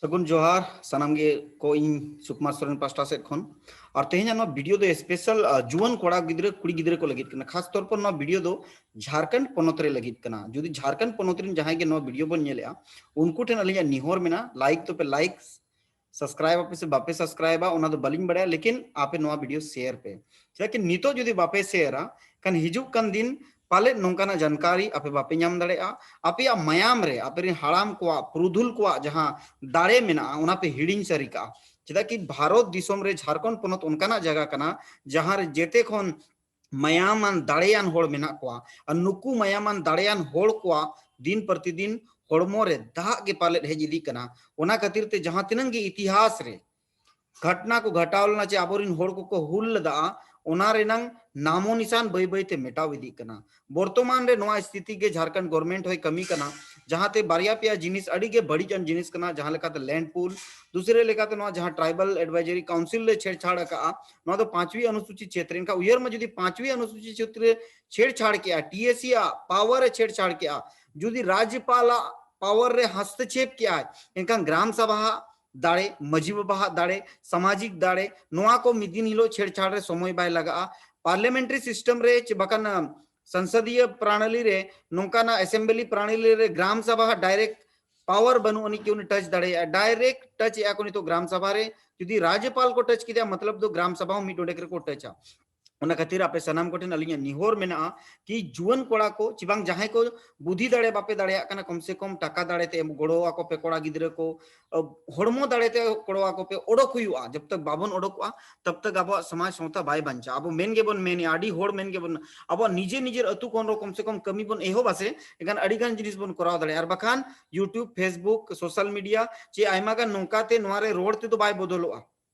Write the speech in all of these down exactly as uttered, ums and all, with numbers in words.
ᱥᱟᱹᱜᱩᱱ ᱡᱚᱦᱟᱨ ᱥᱟᱱᱟᱢ ᱜᱮ ᱠᱚ, ᱤᱧ ᱥᱩᱠᱢᱟᱨ ᱥᱚᱨᱮᱱ ᱯᱟᱥᱴᱟ ᱥᱮᱫ ᱠᱷᱚᱱ᱾ ᱟᱨ ᱛᱮᱦᱮᱧᱟᱜ ᱱᱚᱣᱟ ᱵᱷᱤᱰᱤᱭᱳ ᱫᱚ ᱥᱯᱮᱥᱟᱞ, ᱟ, ᱡᱩᱣᱟᱹᱱ ᱠᱚᱲᱟ ᱜᱤᱫᱽᱨᱟᱹ ᱠᱩᱲᱤ ᱜᱤᱫᱽᱨᱟᱹ ᱠᱚ ᱞᱟᱹᱜᱤᱫ ᱠᱟᱱᱟ᱾ ᱠᱷᱟᱥ ᱛᱚᱨ ᱯᱚᱨ ᱱᱚᱣᱟ ᱵᱷᱤᱰᱤᱭᱳ ᱫᱚ ᱡᱷᱟᱲᱠᱷᱚᱸᱰ ᱯᱚᱱᱚᱛ ᱨᱮ ᱞᱟᱹᱜᱤᱫ ᱠᱟᱱᱟ᱾ ᱡᱩᱫᱤ ᱡᱷᱟᱲᱠᱷᱚᱸᱰ ᱯᱚᱱᱚᱛ ᱨᱮᱱ ᱡᱟᱦᱟᱸᱭ ᱜᱮ ᱱᱚᱣᱟ ᱵᱷᱤᱰᱤᱭᱳ ᱵᱚᱱ ᱧᱮᱞᱮᱜᱼᱟ, ᱩᱱᱠᱩ ᱴᱷᱮᱱ ᱟᱹᱞᱤᱧᱟᱜ ᱱᱮᱦᱚᱨ ᱢᱮᱱᱟᱜᱼᱟ, ᱞᱟᱭᱤᱠ ᱫᱚᱯᱮ ᱞᱟᱭᱤᱠ, ᱥᱟᱵᱥᱠᱨᱟᱭᱤᱵ ᱟᱯᱮ ᱥᱮ ᱵᱟᱯᱮ ᱥᱟᱵᱥᱠᱨᱟᱭᱤᱵᱟ ᱚᱱᱟ ᱫᱚ ᱵᱟᱹᱞᱤᱧ ᱵᱟᱲᱟᱭᱟ, ᱞᱮᱠᱤᱱ ᱟᱯᱮ ᱱᱚᱣᱟ ᱵᱷᱤᱰᱤᱭᱳ ᱥᱮᱭᱟᱨ ᱯᱮ᱾ ᱪᱮᱫᱟᱜ ᱠᱤ ᱱᱤᱛᱚᱜ ᱡᱩᱫᱤ ᱵᱟᱯᱮ ᱥᱮᱭᱟᱨᱟ, ᱠᱷᱟᱱ ᱦᱤᱡᱩᱜ ᱠᱟᱱ ᱫᱤᱱ ᱯᱟᱞᱮᱫ ᱱᱚᱝᱠᱟᱱᱟᱜ ᱡᱟᱱᱠᱟᱨᱤ ᱟᱯᱮ ᱵᱟᱯᱮ ᱧᱟᱢ ᱫᱟᱲᱮᱭᱟᱜᱼᱟ᱾ ᱟᱯᱮᱭᱟᱜ ᱢᱟᱭᱟᱢ ᱨᱮ, ᱟᱯᱮ ᱨᱮᱱ ᱦᱟᱲᱟᱢ ᱠᱚᱣᱟᱜ, ᱯᱩᱨᱩᱫᱷᱩᱞ ᱠᱚᱣᱟᱜ ᱡᱟᱦᱟᱸ ᱫᱟᱲᱮ ᱢᱮᱱᱟᱜᱼᱟ, ᱚᱱᱟ ᱯᱮ ᱦᱤᱲᱤᱧ ᱥᱟᱹᱨᱤ ᱠᱟᱜᱼᱟ᱾ ᱪᱮᱫᱟᱜ ᱠᱤ ᱵᱷᱟᱨᱚᱛ ᱫᱤᱥᱚᱢ ᱨᱮ ᱡᱷᱟᱲᱠᱷᱚᱸᱰ ᱯᱚᱱᱚᱛ ᱚᱱᱠᱟᱱᱟᱜ ᱡᱟᱭᱜᱟ ᱠᱟᱱᱟ, ᱡᱟᱦᱟᱸ ᱨᱮ ᱡᱮᱛᱮ ᱠᱷᱚᱱ ᱢᱟᱭᱟᱢᱟᱱ ᱫᱟᱲᱮᱭᱟᱱ ᱦᱚᱲ ᱢᱮᱱᱟᱜ ᱠᱚᱣᱟ᱾ ᱟᱨ ᱱᱩᱠᱩ ᱢᱟᱭᱟᱢᱟᱱ ᱫᱟᱲᱮᱭᱟᱱ ᱦᱚᱲ ᱠᱚᱣᱟᱜ ᱫᱤᱱ ᱯᱨᱚᱛᱤᱫᱤᱱ ᱦᱚᱲᱢᱚ ᱨᱮ ᱫᱟᱜ ᱜᱮ ᱯᱟᱞᱮᱫ ᱦᱮᱡ ᱤᱫᱤᱜ ᱠᱟᱱᱟ᱾ ᱚᱱᱟ ᱠᱷᱟᱹᱛᱤᱨ ᱛᱮ ᱡᱟᱦᱟᱸ ᱛᱤᱱᱟᱹᱝ ᱜᱮ ᱤᱛᱤᱦᱟᱥ ᱨᱮ ᱜᱷᱚᱴᱱᱟ ᱠᱚ ᱜᱷᱚᱴᱟᱣ ᱞᱮᱱᱟ, ᱪᱮ ᱟᱵᱚᱨᱮᱱ ᱦᱚᱲ ᱠᱚᱠᱚ ᱦᱩᱞ ᱞᱮᱫᱟ, ᱚᱱᱟ ᱨᱮᱱᱟᱝ ᱱᱟᱢᱚ ᱱᱤᱥᱟᱱ ᱵᱟᱹᱭ ᱵᱟᱹᱭ ᱛᱮ ᱢᱮᱴᱟᱣ ᱤᱫᱤᱜ ᱠᱟᱱᱟ᱾ ᱵᱚᱨᱛᱚᱢᱟᱱ ᱨᱮ ᱱᱚᱣᱟ ᱥᱛᱷᱤᱛᱤ ᱜᱮ ᱡᱷᱟᱲᱠᱷᱚᱸᱰ ᱜᱚᱨᱢᱮᱱᱴ ᱦᱚᱸᱭ ᱠᱟᱹᱢᱤ ᱠᱟᱱᱟ, ᱡᱟᱦᱟᱸᱛᱮ ᱵᱟᱨᱭᱟ ᱯᱮᱭᱟ ᱡᱤᱱᱤᱥ ᱟᱹᱰᱤ ᱜᱮ ᱵᱟᱹᱲᱤᱡ ᱟᱱ ᱡᱤᱱᱤᱥ ᱠᱟᱱᱟ, ᱡᱟᱦᱟᱸ ᱞᱮᱠᱟᱛᱮ ᱞᱮᱱᱰ ᱯᱩᱞ, ᱫᱩᱥᱨᱮ ᱞᱮᱠᱟᱛᱮ ᱱᱚᱣᱟ ᱡᱟᱦᱟᱸ ᱴᱨᱟᱭᱵᱟᱞ ᱮᱰᱵᱟᱭᱡᱟᱨᱤ ᱠᱟᱣᱩᱱᱥᱤᱞ ᱞᱮ ᱪᱷᱮᱲᱪᱷᱟᱲ ᱟᱠᱟᱜᱼᱟ, ᱱᱚᱣᱟ ᱫᱚ ᱯᱟᱸᱪᱣᱤ ᱚᱱᱩᱥᱩᱪᱤ ᱪᱷᱮᱛᱨᱮ᱾ ᱮᱱᱠᱷᱟᱱ ᱩᱭᱦᱟᱹᱨ ᱢᱟ, ᱡᱩᱫᱤ ᱯᱟᱸᱪᱣᱤ ᱚᱱᱩᱥᱩᱪᱤ ᱪᱷᱮᱛᱨᱮ ᱪᱷᱮᱲᱪᱷᱟᱲ ᱠᱮᱜᱼᱟ, ᱴᱤ ᱮ ᱥᱤ ᱟᱜ ᱯᱟᱣᱟᱨ ᱮ ᱪᱷᱮᱲᱪᱷᱟᱲ ᱠᱮᱜᱼᱟ, ᱡᱩᱫᱤ ᱨᱟᱡᱽᱡᱚᱯᱟᱞ ᱟᱜ ᱯᱟᱣᱟᱨ ᱨᱮ ᱦᱚᱥᱛᱚᱠᱷᱮᱯ ᱠᱮᱜᱼᱟᱭ, ᱮᱱᱠᱷᱟᱱ ᱜᱨᱟᱢ ᱥᱟᱵᱷᱟ ᱟᱜ ᱫᱟᱲᱮ, ᱢᱟᱹᱡᱷᱤ ᱵᱟᱵᱟ ᱟᱜ ᱫᱟᱲᱮ, ᱥᱟᱢᱟᱡᱤᱠ ᱫᱟᱲᱮ, ᱱᱚᱣᱟ ᱠᱚ ᱢᱤᱫ ᱫᱤᱱ ᱦᱤᱞᱳᱜ ᱪᱷᱮᱲᱪᱷᱟᱲ ᱨᱮ ᱥᱚᱢᱚᱭ ᱵᱟᱭ ᱞᱟᱜᱟᱜᱼᱟ᱾ ᱯᱟᱨᱞᱤᱭᱟᱢᱮᱱᱴᱟᱨᱤ ᱥᱤᱥᱴᱮᱢ ᱨᱮ ᱪᱮ ᱵᱟᱠᱷᱟᱱ ᱥᱚᱝᱥᱚᱫᱤᱭᱚ ᱯᱨᱟᱬᱟᱞᱤ ᱨᱮ, ᱱᱚᱝᱠᱟᱱᱟᱜ ᱮᱥᱮᱢᱵᱞᱤ ᱯᱨᱟᱬᱟᱞᱤ ᱨᱮ ᱜᱨᱟᱢ ᱥᱟᱵᱷᱟ ᱦᱟᱜ ᱰᱟᱭᱨᱮᱠᱴ ᱯᱟᱣᱟᱨ ᱵᱟᱹᱱᱩᱜ ᱟᱹᱱᱤᱡ ᱠᱤ ᱩᱱᱤ ᱴᱟᱪ ᱫᱟᱲᱮᱭᱟᱜᱼᱟ᱾ ᱰᱟᱭᱨᱮᱠᱴ ᱴᱟᱪ ᱮᱜᱼᱟ ᱠᱚ ᱱᱤᱛᱚᱜ ᱜᱨᱟᱢ ᱥᱟᱵᱷᱟ ᱨᱮ᱾ ᱡᱩᱫᱤ ᱨᱟᱡᱽᱡᱚᱯᱟᱞ ᱠᱚ ᱴᱟᱪ ᱠᱮᱫᱮᱭᱟ, ᱢᱚᱛᱞᱚᱵ ᱫᱚ ᱜᱨᱟᱢ ᱥᱟᱵᱷᱟ ᱦᱚᱸ ᱢᱤᱫ ᱰᱚᱸᱰᱮᱠ ᱨᱮᱠᱚ ᱴᱟᱪᱟ᱾ ᱚᱱᱟ ᱠᱷᱟᱹᱛᱤᱨ ᱟᱯᱮ ᱥᱟᱱᱟᱢ ᱠᱚᱴᱷᱮᱱ ᱟᱹᱞᱤᱧᱟᱜ ᱱᱮᱦᱚᱨ ᱢᱮᱱᱟᱜᱼᱟ ᱠᱤ ᱡᱩᱣᱟᱹᱱ ᱠᱚᱲᱟ ᱠᱚ ᱪᱮ ᱵᱟᱝ ᱡᱟᱦᱟᱸᱭ ᱠᱚ ᱵᱩᱫᱷᱤ ᱫᱟᱲᱮ ᱵᱟᱯᱮ ᱫᱟᱲᱮᱭᱟᱜ ᱠᱟᱱᱟ, ᱠᱚᱢ ᱥᱮ ᱠᱚᱢ ᱴᱟᱠᱟ ᱫᱟᱲᱮ ᱛᱮ ᱮᱢ ᱜᱚᱲᱚ ᱟᱠᱚ ᱯᱮ ᱠᱚᱲᱟ ᱜᱤᱫᱽᱨᱟᱹ ᱠᱚ, ᱟᱵ-, ᱦᱚᱲᱢᱚ ᱫᱟᱲᱮ ᱛᱮ ᱜᱚᱲᱚ ᱟᱠᱚ ᱯᱮ᱾ ᱚᱰᱚᱠ ᱦᱩᱭᱩᱜᱼᱟ, ᱡᱟᱵ ᱛᱟᱠ ᱵᱟᱵᱚᱱ ᱚᱰᱚᱠᱚᱜᱼᱟ ᱛᱟᱵ ᱛᱟᱠ ᱟᱵᱚᱣᱟᱜ ᱥᱚᱢᱟᱡᱽ ᱥᱟᱶᱛᱟ ᱵᱟᱭ ᱵᱟᱧᱪᱟᱜᱼᱟ᱾ ᱟᱵᱚ ᱢᱮᱱ ᱜᱮᱵᱚᱱ ᱢᱮᱱᱮᱜᱼᱟ, ᱟᱹᱰᱤ ᱦᱚᱲ ᱢᱮᱱ ᱜᱮᱵᱚᱱ, ᱟᱵᱚᱣᱟᱜ ᱱᱤᱡᱮ ᱱᱤᱡᱮᱨ ᱟᱹᱛᱩ ᱠᱷᱚᱱ ᱨᱮ ᱠᱚᱢ ᱥᱮ ᱠᱚᱢ ᱠᱟᱹᱢᱤ ᱵᱚᱱ ᱮᱦᱚᱵᱟ ᱥᱮ, ᱮᱱᱠᱷᱟᱱ ᱟᱹᱰᱤ ᱜᱟᱱ ᱡᱤᱱᱤᱥ ᱵᱚᱱ ᱠᱚᱨᱟᱣ ᱫᱟᱲᱮᱭᱟᱜᱼᱟ᱾ ᱟᱨ ᱵᱟᱠᱷᱟᱱ YouTube, Facebook, social media ᱪᱮ ᱟᱭᱢᱟ ᱜᱟᱱ ᱱᱚᱝᱠᱟ ᱛᱮ ᱱᱚᱣᱟ ᱨᱮ ᱨᱚᱲ ᱛᱮᱫᱚ ᱵᱟᱭ ᱵᱚᱫᱚᱞᱚᱜᱼᱟ᱾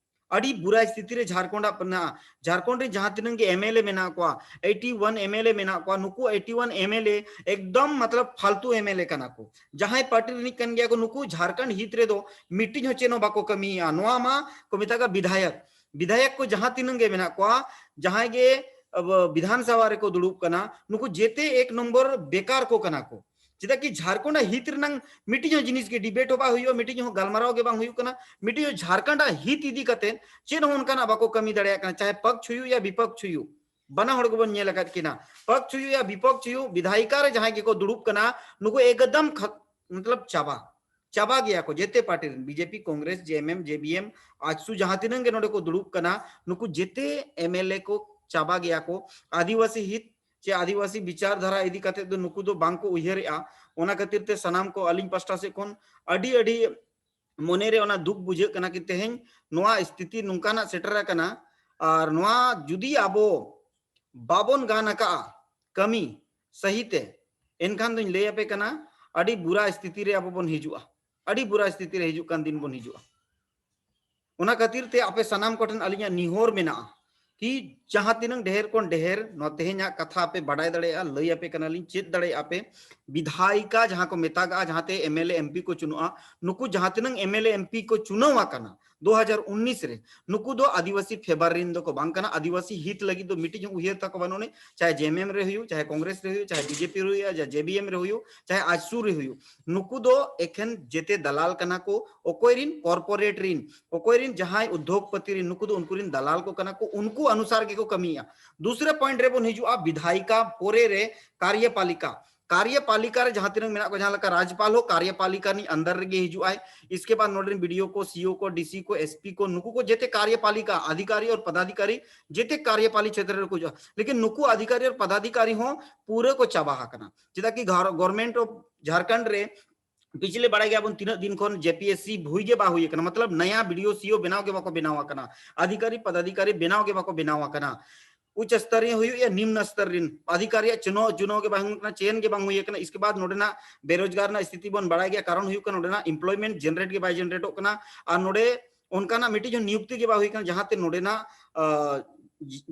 ᱟᱹᱰᱤ ᱵᱩᱨᱟ ᱥᱛᱷᱤᱛᱤ ᱨᱮ ᱡᱷᱟᱲᱠᱷᱚᱸᱰ ᱟᱜ ᱢᱮᱱᱟᱜᱼᱟ᱾ ᱡᱷᱟᱲᱠᱷᱚᱸᱰ ᱨᱮ ᱡᱟᱦᱟᱸ ᱛᱤᱱᱟᱹᱜ ᱜᱮ ᱮᱢ ᱮᱞ ᱮ ᱢᱮᱱᱟᱜ ᱠᱚᱣᱟ, eighty worm M L A ᱢᱮᱱᱟᱜ ᱠᱚᱣᱟ, ᱱᱩᱠᱩ eighty worm M L A ᱮᱠᱫᱚᱢ ᱢᱚᱛᱞᱚᱵ ᱯᱷᱟᱞᱛᱩ ᱮᱢ ᱮᱞ ᱮ ᱠᱟᱱᱟ ᱠᱚ᱾ ᱡᱟᱦᱟᱸᱭ ᱯᱟᱨᱴᱤ ᱨᱤᱱᱤᱡ ᱠᱟᱱ ᱜᱮᱭᱟ ᱠᱚ, ᱱᱩᱠᱩ ᱡᱷᱟᱲᱠᱷᱚᱸᱰ ᱦᱤᱛ ᱨᱮᱫᱚ ᱢᱤᱫᱴᱤᱡ ᱦᱚᱸ ᱪᱮᱫ ᱦᱚᱸ ᱵᱟᱠᱚ ᱠᱟᱹᱢᱤᱭᱮᱜᱼᱟ᱾ ᱱᱚᱣᱟ ᱢᱟ ᱠᱚ ᱢᱮᱛᱟᱜᱼᱟ ᱵᱤᱫᱷᱟᱭᱚᱠ᱾ ᱵᱤᱫᱷᱟᱭᱚᱠ ᱠᱚ ᱡᱟᱦᱟᱸ ᱛᱤᱱᱟᱹᱜ ᱜᱮ ᱢᱮᱱᱟᱜ ᱠᱚᱣᱟ, ᱡᱟᱦᱟᱸᱭ ᱜᱮ ᱟᱵᱚ ᱵᱤᱫᱷᱟᱱ ᱥᱚᱵᱷᱟ ᱨᱮᱠᱚ ᱫᱩᱲᱩᱵ ᱠᱟᱱᱟ, ᱱᱩᱠᱩ ᱡᱮᱛᱮ ᱮᱠ ᱱᱚᱢᱵᱚᱨ ᱵᱮᱠᱟᱨ ᱠᱚ ᱠᱟᱱᱟ ᱠᱚ᱾ ᱪᱮᱫᱟᱜ ᱠᱤ ᱡᱷᱟᱲᱠᱷᱚᱸᱰ ᱟᱜ ᱦᱤᱛ ᱨᱮᱱᱟᱝ ᱢᱤᱫᱴᱤᱡ ᱦᱚᱸ ᱡᱤᱱᱤᱥ ᱜᱮ ᱰᱤᱵᱮᱴ ᱦᱚᱸ ᱵᱟᱝ ᱦᱩᱭᱩᱜᱼᱟ, ᱢᱤᱫᱴᱤᱡ ᱦᱚᱸ ᱜᱟᱞᱢᱟᱨᱟᱣ ᱜᱮ ᱵᱟᱝ ᱦᱩᱭᱩᱜ ᱠᱟᱱᱟ, ᱢᱤᱫᱴᱤᱡ ᱦᱚᱸ ᱡᱷᱟᱲᱠᱷᱚᱸᱰ ᱟᱜ ᱦᱤᱛ ᱤᱫᱤ ᱠᱟᱛᱮ ᱪᱮᱫ ᱦᱚᱸ ᱚᱱᱠᱟᱱᱟᱜ ᱵᱟᱠᱚ ᱠᱟᱹᱢᱤ ᱫᱟᱲᱮᱭᱟᱜ ᱠᱟᱱᱟ, ᱪᱟᱦᱮ ᱯᱚᱠᱷ ᱦᱩᱭᱩᱜ ᱭᱟ ᱵᱤᱯᱚᱠᱷ ᱦᱩᱭᱩᱜ, ᱵᱟᱱᱟ ᱦᱚᱲ ᱜᱮᱵᱚᱱ ᱧᱮᱞ ᱟᱠᱟᱫ ᱠᱤᱱᱟ, ᱯᱚᱠᱷ ᱦᱩᱭᱩᱜ ᱭᱟ ᱵᱤᱯᱚᱠᱷ ᱦᱩᱭᱩᱜ, ᱵᱤᱫᱷᱟᱭᱤᱠᱟ ᱨᱮ ᱡᱟᱦᱟᱸᱭ ᱜᱮᱠᱚ ᱫᱩᱲᱩᱵ ᱠᱟᱱᱟ, ᱱᱩᱠᱩ ᱮᱠᱫᱚᱢ ᱠᱷᱟ-, ᱢᱚᱛᱞᱚᱵ ᱪᱟᱵᱟ, ᱪᱟᱵᱟ ᱜᱮᱭᱟ ᱠᱚ ᱡᱮᱛᱮ ᱯᱟᱨᱴᱤ ᱨᱮᱱ, ᱵᱤᱡᱮᱯᱤ, ᱠᱚᱝᱜᱨᱮᱥ, ᱡᱮᱮᱢᱮᱢ, ᱡᱮᱵᱤᱮᱢ, ᱟᱡᱥᱩ ᱡᱟᱦᱟᱸ ᱛᱤᱱᱟᱹᱜ ᱜᱮ ᱱᱚᱰᱮ ᱠᱚ ᱫᱩᱲᱩᱵ ᱠᱟᱱᱟ, ᱱᱩᱠᱩ ᱡᱮᱛᱮ ᱮᱢᱮᱞᱮ ᱠᱚ ᱪᱟᱵᱟ ᱜᱮᱭᱟ ᱠᱚ᱾ ᱟᱹᱫᱤᱵᱟᱹᱥᱤ ᱦᱤᱛ ᱪᱮ ᱟᱹᱫᱤᱵᱟᱹᱥᱤ ᱵᱤᱪᱟᱨ ᱫᱷᱟᱨᱟ ᱤᱫᱤ ᱠᱟᱛᱮ ᱫᱚ ᱱᱩᱠᱩ ᱫᱚ ᱵᱟᱝ ᱠᱚ ᱩᱭᱦᱟᱹᱨᱮᱜᱼᱟ᱾ ᱚᱱᱟ ᱠᱷᱟᱹᱛᱤᱨ ᱛᱮ ᱥᱟᱱᱟᱢ ᱠᱚ ᱟᱹᱞᱤᱧ ᱯᱟᱥᱴᱟ ᱥᱮᱫ ᱠᱷᱚᱱ ᱟᱹᱰᱤ, ᱟᱹᱰᱤ ᱢᱚᱱᱮ ᱨᱮ ᱚᱱᱟ ᱫᱩᱠ ᱵᱩᱡᱷᱟᱹᱜ ᱠᱟᱱᱟ ᱠᱤ ᱛᱮᱦᱮᱧ ᱱᱚᱣᱟ ᱥᱛᱷᱤᱛᱤ ᱱᱚᱝᱠᱟᱱᱟᱜ ᱥᱮᱴᱮᱨ ᱟᱠᱟᱱᱟ᱾ ᱟᱨ ᱱᱚᱣᱟ ᱡᱩᱫᱤ ᱟᱵᱚ ᱵᱟᱵᱚᱱ ᱜᱟᱱ ᱟᱠᱟᱜᱼᱟ ᱠᱟᱹᱢᱤ ᱥᱟᱹᱦᱤ ᱛᱮ, ᱮᱱᱠᱷᱟᱱ ᱫᱚᱧ ᱞᱟᱹᱭ ᱟᱯᱮ ᱠᱟᱱᱟ, ᱟᱹᱰᱤ ᱵᱩᱨᱟ ᱥᱛᱷᱤᱛᱤ ᱨᱮ ᱟᱵᱚ ᱵᱚᱱ ᱦᱤᱡᱩᱜᱼᱟ, ᱟᱹᱰᱤ ᱵᱩᱨᱟ ᱥᱛᱷᱤᱛᱤ ᱨᱮ ᱦᱤᱡᱩᱜ ᱠᱟᱱ ᱫᱤᱱ ᱵᱚᱱ ᱦᱤᱡᱩᱜᱼᱟ᱾ ᱚᱱᱟ ᱠᱷᱟᱹᱛᱤᱨ ᱛᱮ ᱟᱯᱮ ᱥᱟᱱᱟᱢ ᱠᱚᱴᱷᱮᱱ ᱟᱹᱞᱤᱧᱟᱜ ᱱᱤᱦᱚᱨ ᱢᱮᱱᱟᱜᱼᱟ ᱠᱤ ᱡᱟᱦᱟᱸ ᱛᱤᱱᱟᱹᱝ ᱰᱷᱮᱨ ᱠᱷᱚᱱ ᱰᱷᱮᱨ ᱱᱚᱣᱟ ᱛᱮᱦᱮᱧᱟᱜ ᱠᱟᱛᱷᱟ ᱟᱯᱮ ᱵᱟᱰᱟᱭ ᱫᱟᱲᱮᱭᱟᱜᱼᱟ, ᱞᱟᱹᱭ ᱟᱯᱮ ᱠᱟᱱᱟᱞᱤᱧ, ᱪᱮᱫ ᱫᱟᱲᱮᱭᱟᱜᱼᱟ ᱯᱮ᱾ ᱵᱤᱫᱷᱟᱭᱤᱠᱟ ᱡᱟᱦᱟᱸ ᱠᱚ ᱢᱮᱛᱟᱜᱟᱜᱼᱟ, ᱡᱟᱦᱟᱸᱛᱮ ᱮᱢᱮᱞᱮ ᱮᱢᱯᱤ ᱠᱚ ᱪᱩᱱᱩᱜᱼᱟ, ᱱᱩᱠᱩ ᱡᱟᱦᱟᱸ ᱛᱤᱱᱟᱹᱝ ᱮᱢᱮᱞᱮ ᱮᱢᱯᱤ ᱠᱚ ᱪᱩᱱᱟᱹᱣ ᱟᱠᱟᱱᱟ ᱫᱩ ᱦᱟᱡᱟᱨ ᱩᱱᱤᱥ ᱨᱮ, ᱱᱩᱠᱩ ᱫᱚ ᱟᱹᱫᱤᱵᱟᱹᱥᱤ ᱯᱷᱮᱵᱟᱨ ᱨᱤᱱ ᱫᱚᱠᱚ ᱵᱟᱝ ᱠᱟᱱᱟ᱾ ᱟᱹᱫᱤᱵᱟᱹᱥᱤ ᱦᱤᱛ ᱞᱟᱹᱜᱤᱫ ᱫᱚ ᱢᱤᱫᱴᱤᱡ ᱦᱚᱸ ᱩᱭᱦᱟᱹᱨ ᱛᱟᱠᱚ ᱵᱟᱹᱱᱩᱜ ᱟᱹᱱᱤᱡ, ᱪᱟᱦᱮ ᱡᱮᱮᱢᱮᱢ ᱨᱮ ᱦᱩᱭᱩᱜ, ᱪᱟᱦᱮ ᱠᱚᱝᱜᱨᱮᱥ ᱨᱮ ᱦᱩᱭᱩᱜ, ᱪᱟᱦᱮ ᱵᱤᱡᱮᱯᱤ ᱨᱮ ᱦᱩᱭᱩᱜ, ᱪᱟᱦᱮ ᱟᱡᱥᱩ ᱨᱮ ᱦᱩᱭᱩᱜ, ᱱᱩᱠᱩ ᱫᱚ ᱮᱠᱷᱮᱱ ᱡᱮᱛᱮ ᱫᱟᱞᱟᱞ ᱠᱟᱱᱟ ᱠᱚ᱾ ᱚᱠᱚᱭ ᱨᱤᱱ? ᱠᱚᱨᱯᱳᱨᱮᱴ ᱨᱤᱱ, ᱚᱠᱚᱭ ᱨᱤᱱ? ᱡᱟᱦᱟᱸᱭ ᱩᱫᱽᱫᱷᱳᱜᱽᱯᱚᱛᱤ ᱨᱤᱱ, ᱱᱩᱠᱩ ᱫᱚ ᱩᱱᱠᱩ ᱨᱤᱱ ᱫᱟᱞᱟᱞ ᱠᱚ ᱠᱟᱱᱟ ᱠᱚ, ᱩᱱᱠᱩ ᱚᱱᱩᱥᱟᱨ ᱜᱮᱠᱚ ᱠᱟᱹᱢᱤᱭᱮᱜᱼᱟ᱾ ᱫᱩᱥᱨᱟ ᱯᱚᱭᱮᱱᱴ ᱨᱮᱵᱚᱱ ᱦᱤᱡᱩᱜᱼᱟ, ᱵᱤᱫᱷᱟᱭᱤᱠᱟ ᱯᱚᱨᱮ ᱨᱮ ᱠᱟᱨᱭᱚᱯᱟᱞᱤᱠᱟ᱾ ᱠᱟᱨᱭᱚᱯᱟᱞᱤᱠᱟ ᱨᱮ ᱡᱟᱦᱟᱸ ᱛᱤᱱᱟᱹᱜ ᱢᱮᱱᱟᱜ ᱠᱚ, ᱡᱟᱦᱟᱸ ᱞᱮᱠᱟ ᱨᱟᱡᱽᱯᱟᱞ ᱦᱚᱸ ᱠᱟᱨᱭᱚᱯᱟᱞᱤᱠᱟ ᱨᱤᱱᱤᱡ ᱟᱱᱰᱟᱨ ᱨᱮᱜᱮ ᱦᱤᱡᱩᱜ ᱟᱭ᱾ ᱤᱥᱠᱮ ᱵᱟᱫ ᱱᱚᱰᱮ ᱨᱮᱱ ᱵᱤᱰᱤᱳ ᱠᱚ, ᱥᱤᱳ ᱠᱚ, ᱰᱤᱥᱤ ᱠᱚ, ᱮᱥᱯᱤ ᱠᱚ, ᱱᱩᱠᱩ ᱠᱚ ᱡᱮᱛᱮ ᱠᱟᱨᱭᱚᱯᱟᱞᱤᱠᱟ ᱟᱫᱷᱤᱠᱟᱨᱤ ᱟᱨ ᱯᱚᱫᱟᱫᱷᱤᱠᱟᱨᱤ ᱡᱮᱛᱮ ᱠᱟᱨᱭᱚᱯᱟᱞᱤ ᱪᱷᱮᱛᱨᱚ ᱨᱮᱠᱚ ᱦᱤᱡᱩᱜᱼᱟ᱾ ᱞᱮᱠᱤᱱ ᱱᱩᱠᱩ ᱟᱫᱷᱤᱠᱟᱨᱤ ᱟᱨ ᱯᱚᱫᱟᱫᱷᱤᱠᱟᱨᱤ ᱦᱚᱸ ᱯᱩᱨᱟᱹ ᱠᱚ ᱪᱟᱵᱟ ᱟᱠᱟᱱᱟ᱾ ᱪᱮᱫᱟᱜ ᱠᱤ ᱜᱚᱣᱚᱨᱢᱮᱱᱴ ᱚᱯᱷ ᱡᱷᱟᱲᱠᱷᱚᱸᱰ ᱨᱮ ᱯᱤᱪᱷᱞᱮ ᱵᱟᱲᱟᱭ ᱜᱮᱭᱟ ᱵᱚᱱ ᱛᱤᱱᱟᱹᱜ ᱫᱤᱱ ᱠᱷᱚᱱ ᱡᱮᱯᱤᱮᱥᱥᱤ ᱦᱩᱭ ᱜᱮ ᱵᱟᱝ ᱦᱩᱭ ᱟᱠᱟᱱᱟ, ᱢᱚᱛᱞᱚᱵ ᱱᱟᱭᱟ ᱵᱤᱰᱤᱳ ᱥᱤᱳ ᱵᱮᱱᱟᱣ ᱜᱮ ᱵᱟᱠᱚ ᱵᱮᱱᱟᱣ ᱟᱠᱟᱱᱟ, ᱟᱫᱷᱤᱠᱟᱨᱤ ᱯᱚᱫᱟᱫᱷᱤᱠᱟᱨᱤ ᱵᱮᱱᱟᱣ ᱜᱮ ᱵᱟᱠᱚ ᱵᱮᱱᱟᱣ ᱟᱠᱟᱱᱟ᱾ ᱩᱪᱪ ᱥᱛᱚᱨᱤᱭᱚ ᱦᱩᱭᱩᱜ ᱭᱟ ᱱᱤᱢᱱ ᱥᱛᱚᱨ ᱨᱤᱱ ᱟᱫᱷᱤᱠᱟᱨᱤᱭᱟᱜ ᱪᱩᱱᱟᱣ, ᱪᱩᱱᱟᱣ ᱜᱮ ᱵᱟᱝ ᱦᱩᱭ ᱟᱠᱟᱱᱟ, ᱪᱮᱭᱮᱱ ᱜᱮ ᱵᱟᱝ ᱦᱩᱭ ᱟᱠᱟᱱᱟ᱾ ᱤᱥᱠᱮ ᱵᱟᱫ ᱱᱚᱰᱮᱱᱟᱜ ᱵᱮᱨᱳᱡᱽᱜᱟᱨ ᱨᱮᱱᱟᱜ ᱥᱛᱷᱤᱛᱤ ᱵᱚᱱ ᱵᱟᱲᱟᱭ ᱜᱮᱭᱟ, ᱠᱟᱨᱚᱱ ᱦᱩᱭᱩᱜ ᱠᱟᱱᱟ ᱱᱚᱰᱮᱱᱟᱜ ᱮᱢᱯᱞᱚᱭᱢᱮᱱᱴ ᱡᱮᱱᱟᱨᱮᱴ ᱜᱮ ᱵᱟᱭ ᱡᱮᱱᱟᱨᱮᱴᱚᱜ ᱠᱟᱱᱟ᱾ ᱟᱨ ᱱᱚᱰᱮ ᱚᱱᱠᱟᱱᱟᱜ ᱢᱤᱫᱴᱤᱡ ᱦᱚᱸ ᱱᱤᱭᱩᱠᱛᱤ ᱜᱮ ᱵᱟᱝ ᱦᱩᱭ ᱟᱠᱟᱱᱟ ᱡᱟᱦᱟᱸᱛᱮ ᱱᱚᱰᱮᱱᱟᱜ, ᱟᱸ,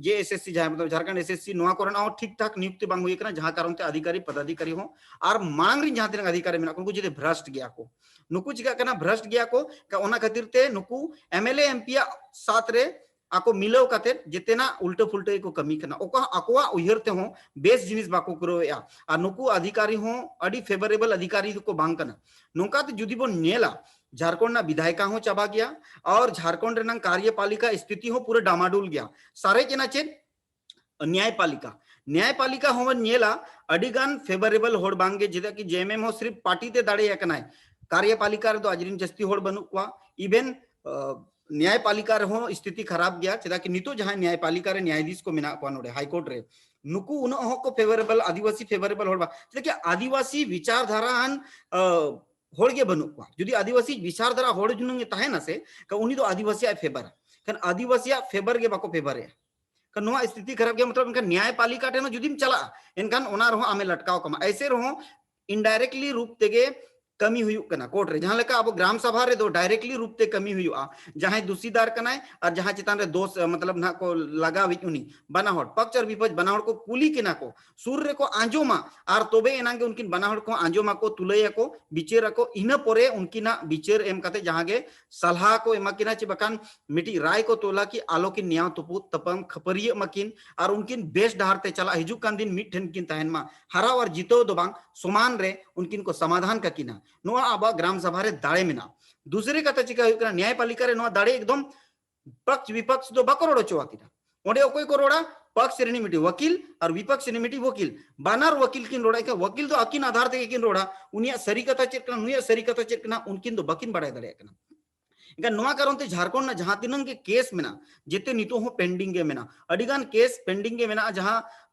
ᱡᱮᱮᱥᱮᱥᱥᱤ ᱡᱟᱦᱟᱸ ᱢᱚᱛᱞᱚᱵ ᱡᱷᱟᱲᱠᱷᱚᱸᱰ ᱮᱥᱮᱥᱥᱤ, ᱱᱚᱣᱟ ᱠᱚᱨᱮᱱᱟᱜ ᱦᱚᱸ ᱴᱷᱤᱠ ᱴᱷᱟᱠ ᱱᱤᱭᱩᱠᱛᱤ ᱵᱟᱝ ᱦᱩᱭ ᱟᱠᱟᱱᱟ, ᱡᱟᱦᱟᱸ ᱠᱟᱨᱚᱱ ᱛᱮ ᱟᱫᱷᱤᱠᱟᱨᱤ ᱯᱚᱫᱟᱫᱷᱤᱠᱟᱨᱤ ᱦᱚᱸ ᱟᱨ ᱢᱟᱲᱟᱝ ᱨᱮᱱ ᱡᱟᱦᱟᱸ ᱛᱤᱱᱟᱹᱜ ᱟᱫᱷᱤᱠᱟᱨᱤ ᱢᱮᱱᱟᱜ ᱠᱚ ᱩᱱᱠᱩ ᱡᱩᱫᱤ ᱵᱷᱨᱚᱥᱴ ᱜᱮᱭᱟ ᱠᱚ, ᱱᱩᱠᱩ ᱪᱤᱠᱟᱹᱜ ᱠᱟᱱᱟ? ᱵᱷᱨᱚᱥᱴ ᱜᱮᱭᱟ ᱠᱚ᱾ ᱚᱱᱟ ᱠᱷᱟᱹᱛᱤᱨ ᱛᱮ ᱱᱩᱠᱩ ᱮᱢᱮᱞᱮ ᱮᱢᱯᱤ ᱭᱟᱜ ᱥᱟᱛ ᱨᱮ ᱟᱠᱚ ᱢᱤᱞᱟᱹᱣ ᱠᱟᱛᱮ ᱡᱮᱛᱮᱱᱟᱜ ᱩᱞᱴᱟᱹ ᱯᱷᱩᱞᱴᱟᱹ ᱜᱮᱠᱚ ᱠᱟᱹᱢᱤ ᱠᱟᱱᱟ᱾ ᱚᱠᱟ ᱟᱠᱚᱣᱟᱜ ᱩᱭᱦᱟᱹᱨ ᱛᱮᱦᱚᱸ ᱵᱮᱥ ᱡᱤᱱᱤᱥ ᱵᱟᱠᱚ ᱠᱚᱨᱟᱣᱮᱫᱼᱟ᱾ ᱟᱨ ᱱᱩᱠᱩ ᱟᱫᱷᱤᱠᱟᱨᱤ ᱦᱚᱸ ᱟᱹᱰᱤ ᱯᱷᱮᱵᱟᱨᱮᱵᱚᱞ ᱟᱫᱷᱤᱠᱟᱨᱤ ᱫᱚᱠᱚ ᱵᱟᱝ ᱠᱟᱱᱟ᱾ ᱱᱚᱝᱠᱟ ᱛᱮ ᱡᱩᱫᱤ ᱵᱚᱱ ᱧᱮᱞᱟ, ᱡᱷᱟᱲᱠᱷᱚᱸᱰ ᱨᱮᱱᱟᱜ ᱵᱤᱫᱷᱟᱭᱤᱠᱟ ᱦᱚᱸ ᱪᱟᱵᱟ ᱜᱮᱭᱟ, ᱟᱨ ᱡᱷᱟᱲᱠᱷᱚᱸᱰ ᱨᱮᱱᱟᱜ ᱠᱟᱨᱭᱚᱯᱟᱞᱤᱠᱟ ᱥᱛᱷᱤᱛᱤ ᱦᱚᱸ ᱯᱩᱨᱟᱹ ᱰᱟᱢᱟᱰᱩᱞ ᱜᱮᱭᱟ᱾ ᱥᱟᱨᱮᱡ ᱮᱱᱟ ᱪᱮᱫ? ᱱᱮᱭᱟᱭᱯᱟᱞᱤᱠᱟ᱾ ᱱᱮᱭᱟᱭᱯᱟᱞᱤᱠᱟ ᱦᱚᱸᱵᱚᱱ ᱧᱮᱞᱟ, ᱟᱹᱰᱤ ᱜᱟᱱ ᱯᱷᱮᱵᱟᱨᱮᱵᱚᱞ ᱦᱚᱲ ᱵᱟᱝᱜᱮ, ᱪᱮᱫᱟᱜ ᱠᱤ ᱡᱮ ᱮᱢ ᱮᱢ ᱦᱚᱸ ᱥᱤᱨᱯ ᱯᱟᱨᱴᱤ ᱛᱮ ᱫᱟᱲᱮ ᱟᱠᱟᱱᱟᱭ᱾ ᱠᱟᱨᱭᱚᱯᱟᱞᱤᱠᱟ ᱨᱮᱫᱚ ᱟᱡᱨᱮᱱ ᱡᱟᱹᱥᱛᱤ ᱦᱚᱲ ᱵᱟᱹᱱᱩᱜ ᱠᱚᱣᱟ᱾ ᱤᱵᱷᱮᱱ ᱱᱮᱭᱟᱭᱯᱟᱞᱤᱠᱟ ᱨᱮᱦᱚᱸ ᱥᱛᱷᱤᱛᱤ ᱠᱷᱟᱨᱟᱯ ᱜᱮᱭᱟ, ᱪᱮᱫᱟᱜ ᱠᱤ ᱱᱤᱛᱚᱜ ᱡᱟᱦᱟᱸᱭ ᱱᱮᱭᱟᱭᱯᱟᱞᱤᱠᱟ ᱨᱮ ᱱᱮᱭᱟᱭᱟᱫᱷᱤᱥ ᱠᱚ ᱢᱮᱱᱟᱜ ᱠᱚᱣᱟ ᱱᱚᱰᱮ ᱦᱟᱭᱠᱳᱨᱴ ᱨᱮ, ᱱᱩᱠᱩ ᱩᱱᱟᱹᱜ ᱦᱚᱸ ᱠᱚ ᱯᱷᱮᱵᱟᱨᱮᱵᱚᱞ, ᱟᱹᱫᱤᱵᱟᱹᱥᱤ ᱯᱷᱮᱵᱟᱨᱮᱵᱚᱞ ᱦᱚᱲ ᱵᱟᱝ, ᱪᱮᱫᱟᱜ ᱠᱤ ᱟᱹᱫᱤᱵᱟᱹᱥᱤ ᱵᱤᱪᱟᱨ ᱫᱷᱟᱨᱟ ᱟᱱ ᱦᱚᱲ ᱜᱮ ᱵᱟᱹᱱᱩᱜ ᱠᱚᱣᱟ᱾ ᱡᱩᱫᱤ ᱟᱹᱫᱤᱵᱟᱹᱥᱤ ᱵᱤᱪᱟᱨ ᱫᱷᱟᱨᱟ ᱦᱚᱲ ᱡᱩᱱᱩᱝ ᱮ ᱛᱟᱦᱮᱱᱟ ᱥᱮ, ᱠᱷᱟᱱ ᱩᱱᱤ ᱫᱚ ᱟᱹᱫᱤᱵᱟᱹᱥᱤᱭᱟᱜ ᱮ ᱯᱷᱮᱵᱟᱨᱟ, ᱠᱷᱟᱱ ᱟᱹᱫᱤᱵᱟᱹᱥᱤᱭᱟᱜ ᱯᱷᱮᱵᱟᱨ ᱜᱮ ᱵᱟᱠᱚ ᱯᱷᱮᱵᱟᱨᱮᱜᱼᱟ᱾ ᱠᱷᱟᱱ ᱱᱚᱣᱟ ᱥᱛᱷᱤᱛᱤ ᱠᱷᱟᱨᱟᱯ ᱜᱮᱭᱟ᱾ ᱢᱚᱛᱞᱚᱵ ᱮᱱᱠᱷᱟᱱ ᱱᱮᱭᱟᱭᱯᱟᱞᱤᱠᱟ ᱴᱷᱮᱱ ᱦᱚᱸ ᱡᱩᱫᱤᱢ ᱪᱟᱞᱟᱜᱼᱟ, ᱮᱱᱠᱷᱟᱱ ᱚᱱᱟ ᱨᱮᱦᱚᱸ ᱟᱢᱮ ᱞᱟᱴᱠᱟᱣ ᱠᱟᱢᱟ᱾ ᱮᱭᱥᱮ ᱨᱮᱦᱚᱸ ᱤᱱᱰᱟᱭᱨᱮᱠᱴᱞᱤ ᱨᱩᱯ ᱛᱮᱜᱮ ᱠᱟᱹᱢᱤ ᱦᱩᱭᱩᱜ ᱠᱟᱱᱟ ᱠᱳᱨᱴ ᱨᱮ᱾ ᱡᱟᱦᱟᱸ ᱞᱮᱠᱟ ᱟᱵᱚ ᱜᱨᱟᱢ ᱥᱟᱵᱷᱟ ᱨᱮᱫᱚ ᱰᱟᱭᱨᱮᱠᱴᱞᱤ ᱨᱩᱯ ᱛᱮ ᱠᱟᱹᱢᱤ ᱦᱩᱭᱩᱜᱼᱟ, ᱡᱟᱦᱟᱸᱭ ᱫᱩᱥᱤᱫᱟᱨ ᱠᱟᱱᱟᱭ ᱟᱨ ᱡᱟᱦᱟᱸ ᱪᱮᱛᱟᱱ ᱨᱮ ᱫᱳᱥ, ᱢᱚᱛᱞᱚᱵ ᱱᱟᱦᱟᱜ ᱠᱚ ᱞᱟᱜᱟᱣᱤᱡ, ᱩᱱᱤ ᱵᱟᱱᱟ ᱦᱚᱲ ᱯᱚᱠᱪ ᱟᱨ ᱵᱤᱯᱚᱠᱪ ᱵᱟᱱᱟ ᱦᱚᱲ ᱠᱚ ᱠᱩᱞᱤ ᱠᱤᱱᱟ ᱠᱚ, ᱥᱩᱨ ᱨᱮᱠᱚ ᱟᱸᱡᱚᱢᱟ, ᱟᱨ ᱛᱚᱵᱮ ᱮᱱᱟᱝ ᱜᱮ ᱩᱱᱠᱤᱱ ᱵᱟᱱᱟ ᱦᱚᱲ ᱠᱚ ᱟᱸᱡᱚᱢᱟᱠᱚ, ᱛᱩᱞᱟᱹᱭᱟᱠᱚ, ᱵᱤᱪᱟᱹᱨᱟᱠᱚ᱾ ᱤᱱᱟᱹ ᱯᱚᱨᱮ ᱩᱱᱠᱤᱱᱟᱜ ᱵᱤᱪᱟᱹᱨ ᱮᱢ ᱠᱟᱛᱮ ᱡᱟᱦᱟᱸ ᱜᱮ ᱥᱟᱞᱦᱟ ᱠᱚ ᱮᱢᱟ ᱠᱤᱱᱟ, ᱪᱮ ᱵᱟᱠᱷᱟᱱ ᱢᱤᱫᱴᱤᱡ ᱨᱟᱭ ᱠᱚ ᱛᱚᱞᱟ ᱠᱤ ᱟᱞᱚ ᱠᱤᱱ ᱱᱮᱭᱟᱣ ᱛᱩᱯᱩᱫ ᱛᱟᱯᱟᱢ ᱠᱷᱟᱹᱯᱟᱹᱨᱤᱭᱟᱹᱜ ᱢᱟᱠᱤᱱ, ᱟᱨ ᱩᱱᱠᱤᱱ ᱵᱮᱥ ᱰᱟᱦᱟᱨ ᱛᱮ ᱪᱟᱞᱟᱜ ᱦᱤᱡᱩᱜ ᱠᱟᱱ ᱫᱤᱱ ᱢᱤᱫ ᱴᱷᱮᱱ ᱠᱤᱱ ᱛᱟᱦᱮᱱ ᱢᱟ᱾ ᱦᱟᱨᱟᱣ ᱟᱨ ᱡᱤᱛᱟᱹᱣ ᱫᱚ ᱵᱟᱝ, ᱥᱚᱢᱟᱱ ᱨᱮ ᱩᱱᱠᱤᱱ ᱠᱚ ᱥᱚᱢᱟᱫᱷᱟᱱ ᱠᱟᱠᱤᱱᱟ᱾ ᱱᱚᱣᱟ ᱟᱵᱚᱣᱟᱜ ᱜᱨᱟᱢ ᱥᱟᱵᱷᱟ ᱨᱮ ᱫᱟᱲᱮ ᱢᱮᱱᱟᱜᱼᱟ᱾ ᱫᱩᱥᱨᱤ ᱠᱟᱛᱷᱟ ᱪᱤᱠᱟ ᱦᱩᱭᱩᱜ ᱠᱟᱱᱟ, ᱱᱮᱭᱟᱭᱯᱟᱞᱤᱠᱟ ᱨᱮ ᱱᱚᱣᱟ ᱫᱟᱲᱮ ᱮᱠᱫᱚᱢ ᱯᱚᱠᱪ ᱵᱤᱯᱚᱠᱪ ᱫᱚ ᱵᱟᱠᱚ ᱨᱚᱲ ᱦᱚᱪᱚ ᱟᱹᱠᱤᱱᱟ᱾ ᱚᱸᱰᱮ ᱚᱠᱚᱭ ᱠᱚ ᱨᱚᱲᱟ? ᱯᱚᱠᱪ ᱨᱤᱱᱤᱡ ᱢᱤᱫᱴᱤᱡ ᱣᱟᱹᱠᱤᱞ ᱟᱨ ᱵᱤᱯᱚᱠᱪ ᱨᱤᱱᱤᱡ ᱢᱤᱫᱴᱤᱡ ᱣᱟᱹᱠᱤᱞ᱾ ᱵᱟᱱᱟᱨ ᱣᱟᱹᱠᱤᱞ ᱠᱤᱱ ᱨᱚᱲᱟ᱾ ᱮᱱᱠᱷᱟᱱ ᱣᱟᱹᱠᱤᱞ ᱫᱚ ᱟᱹᱠᱤᱱ ᱟᱫᱷᱟᱨ ᱛᱮᱜᱮ ᱠᱤᱱ ᱨᱚᱲᱟ, ᱩᱱᱤᱭᱟᱜ ᱥᱟᱹᱨᱤ ᱠᱟᱛᱷᱟ ᱪᱮᱫ ᱠᱟᱱᱟ, ᱱᱩᱭᱟᱜ ᱥᱟᱹᱨᱤ ᱠᱟᱛᱷᱟ ᱪᱮᱫ ᱠᱟᱱᱟ, ᱩᱱᱠᱤᱱ ᱫᱚ ᱵᱟᱹᱠᱤᱱ ᱵᱟᱲᱟᱭ ᱫᱟᱲᱮᱭᱟᱜ ᱠᱟᱱᱟ᱾ ᱮᱱᱠᱷᱟᱱ ᱱᱚᱣᱟ ᱠᱟᱨᱚᱱ ᱛᱮ ᱡᱷᱟᱲᱠᱷᱚᱸᱰ ᱨᱮᱱᱟᱜ ᱡᱟᱦᱟᱸ ᱛᱤᱱᱟᱹᱝ ᱜᱮ ᱠᱮᱥ ᱢᱮᱱᱟᱜᱼᱟ, ᱡᱮᱛᱮ ᱱᱤᱛᱚᱜ ᱦᱚᱸ ᱯᱮᱱᱰᱤᱝ ᱜᱮ ᱢᱮᱱᱟᱜᱼᱟ᱾ ᱟᱹᱰᱤ ᱜᱟᱱ ᱠᱮᱥ ᱯᱮᱱᱰᱤᱝ ᱜᱮ ᱢᱮᱱᱟᱜᱼᱟ, ᱡᱟᱦᱟᱸ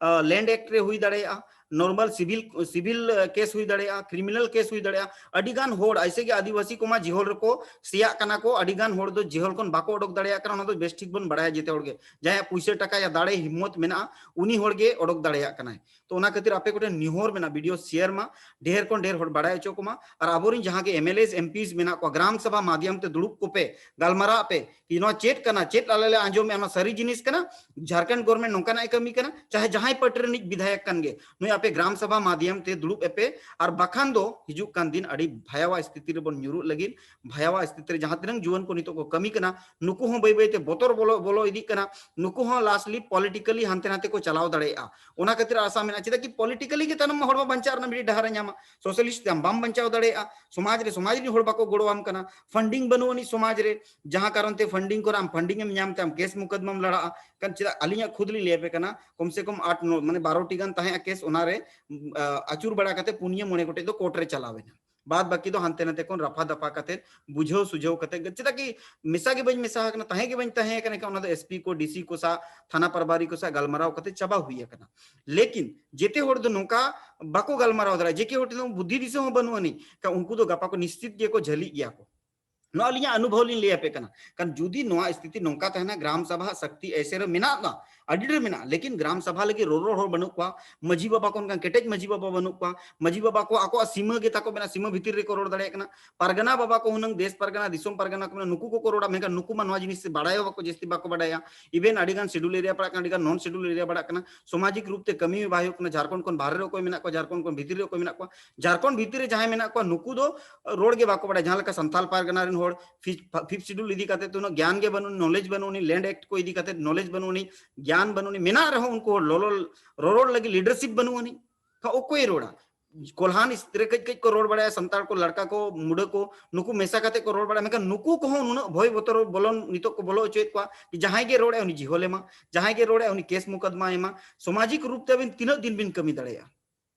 ᱞᱮᱱᱰ ᱮᱠᱴ ᱨᱮ ᱦᱩᱭ ᱫᱟᱲᱮᱭᱟᱜᱼᱟ, ᱱᱚᱨᱢᱟᱞ ᱥᱤᱵᱤᱞ, ᱥᱤᱵᱤᱞ ᱠᱮᱥ ᱦᱩᱭ ᱫᱟᱲᱮᱭᱟᱜᱼᱟ, ᱠᱨᱤᱢᱤᱱᱟᱞ ᱠᱮᱥ ᱦᱩᱭ ᱫᱟᱲᱮᱭᱟᱜᱼᱟ᱾ ᱟᱹᱰᱤ ᱜᱟᱱ ᱦᱚᱲ ᱟᱭᱥᱮ ᱜᱮ ᱟᱹᱫᱤᱵᱟᱹᱥᱤ ᱠᱚᱢᱟ ᱡᱮᱦᱚᱞ ᱨᱮᱠᱚ ᱥᱮᱭᱟᱜ ᱠᱟᱱᱟ ᱠᱚ, ᱟᱹᱰᱤ ᱜᱟᱱ ᱦᱚᱲ ᱫᱚ ᱡᱮᱦᱚᱞ ᱠᱷᱚᱱ ᱵᱟᱠᱚ ᱚᱰᱚᱠ ᱫᱟᱲᱮᱭᱟᱜ ᱠᱟᱱᱟ᱾ ᱚᱱᱟ ᱫᱚ ᱵᱮᱥ ᱴᱷᱤᱠ ᱵᱚᱱ ᱵᱟᱲᱟᱭᱟ, ᱡᱮᱛᱮ ᱦᱚᱲ ᱜᱮ ᱡᱟᱦᱟᱸᱭᱟᱜ ᱯᱩᱭᱥᱟᱹ ᱴᱟᱠᱟ ᱭᱟ ᱫᱟᱲᱮ ᱦᱤᱢᱢᱚᱛ ᱢᱮᱱᱟᱜᱼᱟ, ᱩᱱᱤ ᱦᱚᱲ ᱜᱮ ᱚᱰᱚᱠ ᱫᱟᱲᱮᱭᱟᱜ ᱠᱟᱱᱟᱭ᱾ ᱛᱚ ᱚᱱᱟ ᱠᱷᱟᱹᱛᱤᱨ ᱟᱯᱮ ᱠᱚᱴᱷᱮᱱ ᱱᱮᱦᱚᱨ ᱢᱮᱱᱟᱜᱼᱟ, ᱵᱷᱤᱰᱤᱭᱳ ᱥᱮᱭᱟᱨ ᱢᱟ, ᱰᱷᱮᱨ ᱠᱷᱚᱱ ᱰᱷᱮᱨ ᱦᱚᱲ ᱵᱟᱲᱟᱭ ᱦᱚᱪᱚ ᱠᱚᱢᱟ᱾ ᱟᱨ ᱟᱵᱚᱨᱮᱱ ᱡᱟᱦᱟᱸ ᱜᱮ ᱮᱢ ᱮᱞ ᱮᱥ, ᱮᱢ ᱯᱤᱥ ᱢᱮᱱᱟᱜ ᱠᱚᱣᱟ, ᱜᱨᱟᱢ ᱥᱟᱵᱷᱟ ᱢᱟᱫᱷᱭᱚᱢ ᱛᱮ ᱫᱩᱲᱩᱵ ᱠᱚᱯᱮ, ᱜᱟᱞᱢᱟᱨᱟᱜ ᱯᱮ, ᱠᱤ ᱱᱚᱣᱟ ᱪᱮᱫ ᱠᱟᱱᱟ, ᱪᱮᱫ ᱟᱞᱮ ᱞᱮ ᱟᱸᱡᱚᱢᱮᱜᱼᱟ, ᱱᱚᱣᱟ ᱥᱟᱹᱨᱤ ᱡᱤᱱᱤᱥ ᱠᱟᱱᱟ? ᱡᱷᱟᱲᱠᱷᱚᱸᱰ ᱜᱚᱵᱷᱚᱨᱢᱮᱱᱴ ᱱᱚᱝᱠᱟᱱᱟᱜ ᱮ ᱠᱟᱹᱢᱤ ᱠᱟᱱᱟ? ᱪᱟᱦᱮ ᱡᱟᱦᱟᱸᱭ ᱯᱟᱨᱴᱤ ᱨᱤᱱᱤᱡ ᱵᱤᱫᱷᱟᱭᱚᱠ ᱠᱟᱱ ᱜᱮ, ᱱᱩᱭ ᱯᱮ, ᱜᱨᱟᱢ ᱥᱟᱵᱷᱟ ᱢᱟᱫᱷᱭᱚᱢ ᱛᱮ ᱫᱩᱲᱩᱵ ᱮᱯᱮ, ᱟᱨ ᱵᱟᱠᱷᱟᱱ ᱫᱚ ᱦᱤᱡᱩᱜ ᱠᱟᱱ ᱫᱤᱱ ᱟᱹᱰᱤ ᱵᱷᱟᱭᱟᱣᱟ ᱥᱛᱷᱤᱛᱤ ᱨᱮᱵᱚᱱ ᱧᱩᱨᱩᱜ ᱞᱟᱹᱜᱤᱫ᱾ ᱵᱷᱟᱭᱟᱣᱟ ᱥᱛᱷᱤᱛᱤ ᱨᱮ ᱡᱟᱦᱟᱸ ᱛᱤᱱᱟᱹᱜ ᱡᱩᱣᱟᱹᱱ ᱠᱚ ᱱᱤᱛᱚᱜ ᱠᱚ ᱠᱟᱹᱢᱤ ᱠᱟᱱᱟ, ᱱᱩᱠᱩ ᱦᱚᱸ ᱵᱟᱹᱭ ᱵᱟᱹᱭ ᱛᱮ ᱵᱚᱛᱚᱨ ᱵᱚᱞᱚ, ᱵᱚᱞᱚ ᱤᱫᱤᱜ ᱠᱟᱱᱟ᱾ ᱱᱩᱠᱩ ᱦᱚᱸ lastly politically ᱦᱟᱱᱛᱮ ᱱᱟᱛᱮ ᱠᱚ ᱪᱟᱞᱟᱣ ᱫᱟᱲᱮᱭᱟᱜᱼᱟ, ᱚᱱᱟ ᱠᱷᱟᱹᱛᱤᱨ ᱟᱥᱟ ᱢᱮᱱᱟᱜᱼᱟ᱾ ᱪᱮᱫᱟᱜ ᱠᱤ politically ᱜᱮ ᱛᱟᱭᱱᱚᱢ ᱢᱟ ᱦᱚᱲ ᱢᱟ ᱵᱟᱧᱪᱟᱣ ᱨᱮᱱᱟᱜ ᱢᱤᱫᱴᱤᱡ ᱰᱟᱦᱟᱨ ᱮ ᱧᱟᱢᱟ᱾ Socialist ᱛᱮ ᱟᱢ ᱵᱟᱢ ᱵᱟᱧᱪᱟᱣ ᱫᱟᱲᱮᱭᱟᱜᱼᱟ, ᱥᱚᱢᱟᱡᱽ ᱨᱮ ᱥᱚᱢᱟᱡᱽ ᱨᱮᱱ ᱦᱚᱲ ᱵᱟᱠᱚ ᱜᱚᱲᱚ ᱟᱢ ᱠᱟᱱᱟ, funding ᱵᱟᱹᱱᱩᱜ ᱟᱹᱱᱤᱡ ᱥᱚᱢᱟᱡᱽ ᱨᱮ, ᱡᱟᱦᱟᱸ ᱠᱟᱨᱚᱱ ᱛᱮ funding ᱠᱚᱨᱮ ᱟᱢ funding ᱮᱢ ᱧᱟᱢ ᱛᱮ ᱟᱢ case ᱢᱩᱠᱟᱫᱢᱟᱢ ᱞᱟᱲᱟᱜᱼᱟ᱾ ᱠᱟᱨᱚᱱ ᱪᱮᱫᱟᱜ, ᱟᱹᱞᱤᱧᱟᱜ ᱠᱷᱩᱫ ᱞᱤᱧ ᱞᱟᱹᱭ ᱟᱯᱮ ᱠᱟᱱᱟ, ᱠᱚᱢ ᱥᱮ ᱠᱚᱢ ᱟᱴ ᱱᱚ, ᱢᱟᱱᱮ ᱵᱟᱨᱚ ᱴᱤ ᱜᱟᱱ ᱛᱟᱦᱮᱸᱜᱼᱟ case, ᱚᱱᱟᱨᱮ ᱟᱹᱪᱩᱨ ᱵᱟᱲᱟ ᱠᱟᱛᱮ ᱯᱩᱱᱭᱟᱹ ᱢᱚᱬᱮ ᱜᱚᱴᱮᱡ ᱫᱚ ᱠᱳᱨᱴ ᱨᱮ ᱪᱟᱞᱟᱣ ᱮᱱᱟ᱾ ᱵᱟᱫ ᱵᱟᱹᱠᱤ ᱫᱚ ᱦᱟᱱᱛᱮ ᱱᱟᱛᱮ ᱠᱷᱚᱱ ᱨᱟᱯᱷᱟ ᱫᱟᱯᱷᱟ ᱠᱟᱛᱮ, ᱵᱩᱡᱷᱟᱹᱣ ᱥᱩᱡᱷᱟᱹᱣ ᱠᱟᱛᱮ, ᱪᱮᱫᱟᱜ ᱠᱤ ᱢᱮᱥᱟ ᱜᱮ ᱵᱟᱹᱧ ᱢᱮᱥᱟ ᱟᱠᱟᱱᱟ, ᱛᱟᱦᱮᱸ ᱜᱮ ᱵᱟᱹᱧ ᱛᱟᱦᱮᱸ ᱟᱠᱟᱱᱟ, ᱮᱱᱠᱷᱟᱱ ᱚᱱᱟ ᱫᱚ ᱮᱥ ᱯᱤ ᱠᱚ, ᱰᱤ ᱥᱤ ᱠᱚ ᱥᱟᱶ, ᱛᱷᱟᱱᱟ ᱯᱨᱚᱵᱷᱟᱨᱤ ᱠᱚ ᱥᱟᱶ ᱜᱟᱞᱢᱟᱨᱟᱣ ᱠᱟᱛᱮ ᱪᱟᱵᱟ ᱦᱩᱭ ᱟᱠᱟᱱᱟ᱾ ᱞᱮᱠᱤᱱ ᱡᱮᱛᱮ ᱦᱚᱲ ᱫᱚ ᱱᱚᱝᱠᱟ ᱵᱟᱠᱚ ᱜᱟᱞᱢᱟᱨᱟᱣ ᱫᱟᱲᱮᱭᱟᱜᱼᱟ, ᱡᱮ ᱠᱮ ᱦᱚᱲ ᱴᱷᱮᱱ ᱫᱚ ᱵᱩᱫᱽᱫᱷᱤ ᱫᱤᱥᱟᱹ ᱦᱚᱸ ᱵᱟᱹᱱᱩᱜ ᱟᱹᱱᱤᱡ, ᱠᱷᱟᱱ ᱩᱱᱠᱩ ᱫᱚ ᱜᱟᱯᱟ ᱠᱚ ᱱᱤᱥᱪᱤᱛ ᱜᱮᱠᱚ ᱡᱷᱟᱹᱞᱤᱜ ᱜᱮᱭᱟ ᱠᱚ᱾ ᱱᱚᱣᱟ ᱟᱹᱞᱤᱧᱟᱜ ᱚᱱᱩᱵᱷᱚᱵ ᱞᱤᱧ ᱞᱟᱹᱭ ᱟᱯᱮ ᱠᱟᱱᱟ᱾ ᱠᱟᱨᱚᱱ ᱡᱩᱫᱤ ᱱᱚᱣᱟ ᱥᱛᱷᱤᱛᱤ ᱱᱚᱝᱠᱟ ᱛᱟᱦᱮᱱᱟ, ᱜᱨᱟᱢ ᱥᱟᱵᱷᱟ ᱥᱟᱠᱛᱤ ᱮᱥᱮ ᱨᱮ ᱢᱮᱱᱟᱜᱼᱟ, ᱟᱹᱰᱤ ᱰᱷᱮᱨ ᱢᱮᱱᱟᱜᱼᱟ, ᱞᱮᱠᱤᱱ ᱜᱨᱟᱢ ᱥᱟᱵᱷᱟ ᱞᱟᱹᱜᱤᱫ ᱨᱚᱨᱚᱲ ᱦᱚᱲ ᱵᱟᱹᱱᱩᱜ ᱠᱚᱣᱟ, ᱢᱟᱹᱡᱷᱤ ᱵᱟᱵᱟ ᱠᱚ ᱚᱱᱠᱟᱱ ᱠᱮᱴᱮᱡ ᱢᱟᱹᱡᱷᱤ ᱵᱟᱵᱟ ᱵᱟᱹᱱᱩᱜ ᱠᱚᱣᱟ, ᱢᱟᱹᱡᱷᱤ ᱵᱟᱵᱟ ᱠᱚ ᱟᱠᱚᱣᱟᱜ ᱥᱤᱢᱟᱹ ᱜᱮ ᱛᱟᱠᱚ ᱢᱮᱱᱟᱜᱼᱟ, ᱥᱤᱢᱟᱹ ᱵᱷᱤᱛᱤᱨ ᱨᱮᱠᱚ ᱨᱚᱲ ᱫᱟᱲᱮᱭᱟᱜ ᱠᱟᱱᱟ᱾ ᱯᱟᱨᱜᱟᱱᱟ ᱵᱟᱵᱟ ᱠᱚ ᱦᱩᱱᱟᱹᱝ ᱫᱮᱥ ᱯᱟᱨᱜᱟᱱᱟ, ᱫᱤᱥᱚᱢ ᱯᱟᱨᱜᱟᱱᱟ ᱠᱚ ᱢᱮᱱᱟᱜᱼᱟ, ᱱᱩᱠᱩ ᱠᱚᱠᱚ ᱨᱚᱲᱟ, ᱢᱮᱱᱠᱷᱟᱱ ᱱᱩᱠᱩ ᱢᱟ ᱱᱚᱣᱟ ᱡᱤᱱᱤᱥ ᱥᱮ ᱵᱟᱲᱟᱭ ᱦᱚᱸ ᱵᱟᱠᱚ, ᱡᱟᱹᱥᱛᱤ ᱵᱟᱠᱚ ᱵᱟᱰᱟᱭᱟ᱾ Even ᱟᱹᱰᱤ ᱜᱟᱱ schedule area ᱯᱟᱲᱟᱜ ᱠᱟᱱᱟ, ᱟᱹᱰᱤ ᱜᱟᱱ non schedule area ᱯᱟᱲᱟᱜ ᱠᱟᱱᱟ, ᱥᱟᱢᱟᱡᱤᱠ ᱨᱩᱯ ᱛᱮ ᱠᱟᱹᱢᱤ ᱵᱟᱭ ᱦᱩᱭᱩᱜ ᱠᱟᱱᱟ᱾ ᱡᱷᱟᱲᱠᱷᱚᱸᱰ ᱠᱷᱚᱱ ᱵᱟᱦᱨᱮ ᱨᱮ ᱚᱠᱚᱭ ᱢᱮᱱᱟᱜ ᱠᱚᱣᱟ, ᱡᱷᱟᱲᱠᱷᱚᱸᱰ ᱠᱷᱚᱱ ᱵᱷᱤᱛᱤᱨ ᱨᱮ ᱚᱠᱚᱭ ᱢᱮᱱᱟᱜ ᱠᱚᱣᱟ, ᱡᱷᱟᱲᱠᱷᱚᱸᱰ ᱵᱷᱤᱛᱤᱨ ᱨᱮ ᱡᱟᱦᱟᱸᱭ ᱢᱮᱱᱟᱜ ᱠᱚᱣᱟ, ᱱᱩᱠᱩ ᱫᱚ ᱨᱚᱲ ᱜᱮ ᱵᱟᱠᱚ ᱵᱟᱲᱟᱭᱟ᱾ ᱡᱟᱦᱟᱸ ᱞᱮᱠᱟ ᱥᱟᱱᱛᱟᱲ ᱯᱟᱨᱜᱟᱱᱟ ᱨᱮᱱ ᱦᱚᱲ fifth, fifth schedule ᱤᱫᱤ ᱠᱟᱛᱮ ᱫᱚ ᱩᱱᱟᱹᱜ ᱜᱮᱭᱟᱱ ᱜᱮ ᱵᱟᱹᱱᱩᱜ, knowledge ᱵᱟᱹᱱᱩᱜ ᱟᱹᱱᱤᱡ, land act ᱠᱚ ᱤᱫᱤ ᱠᱟᱛᱮ knowledge ᱵᱟᱹᱱᱩᱜ ᱟᱹᱱᱤᱡ, ᱜᱮᱭᱟᱱ ᱵᱟᱹᱱᱩᱜ ᱟᱹᱱᱤᱡ, ᱢᱮᱱᱟᱜ ᱨᱮᱦᱚᱸ ᱩᱱᱠᱩ ᱦᱚᱲ ᱞᱚᱞᱚ, ᱨᱚᱨᱚᱲ ᱞᱟᱹᱜᱤᱫ leadership ᱵᱟᱹᱱᱩᱜ ᱟᱹᱱᱤᱡ᱾ ᱠᱷᱟᱱ ᱚᱠᱚᱭ ᱨᱚᱲᱟ? ᱠᱚᱞᱦᱟᱱ ᱨᱮ ᱠᱟᱹᱡ ᱠᱟᱹᱡ ᱠᱚ ᱨᱚᱲ ᱵᱟᱲᱟᱭᱟ, ᱥᱟᱱᱛᱟᱲ ᱠᱚ, ᱞᱟᱲᱠᱟ ᱠᱚ, ᱢᱩᱰᱟᱹ ᱠᱚ, ᱱᱩᱠᱩ ᱢᱮᱥᱟ ᱠᱟᱛᱮ ᱠᱚ ᱨᱚᱲ ᱵᱟᱲᱟᱭᱟ, ᱢᱮᱱᱠᱷᱟᱱ ᱱᱩᱠᱩ ᱠᱚᱦᱚᱸ ᱱᱩᱱᱟᱹᱜ ᱵᱷᱚᱭ ᱵᱚᱛᱚᱨ ᱵᱚᱞᱚᱱ ᱱᱤᱛᱚᱜ ᱠᱚ ᱵᱚᱞᱚ ᱦᱚᱪᱚᱭᱮᱫ ᱠᱚᱣᱟ ᱡᱮ ᱡᱟᱦᱟᱸᱭ ᱜᱮ ᱨᱚᱲᱮ ᱩᱱᱤ ᱡᱤᱦᱚᱞ ᱮᱢᱟ, ᱡᱟᱦᱟᱸᱭ ᱜᱮ ᱨᱚᱲᱮ ᱩᱱᱤ ᱠᱮᱥ ᱢᱩᱠᱟᱫᱢᱟ ᱮᱢᱟ᱾ ᱥᱟᱢᱟᱡᱤᱠ ᱨᱩᱯ ᱛᱮ ᱟᱹᱵᱤᱱ ᱛᱤᱱᱟᱹᱜ ᱫᱤᱱ ᱵᱤᱱ ᱠᱟᱹᱢᱤ ᱫᱟᱲᱮᱭᱟᱜᱼᱟ?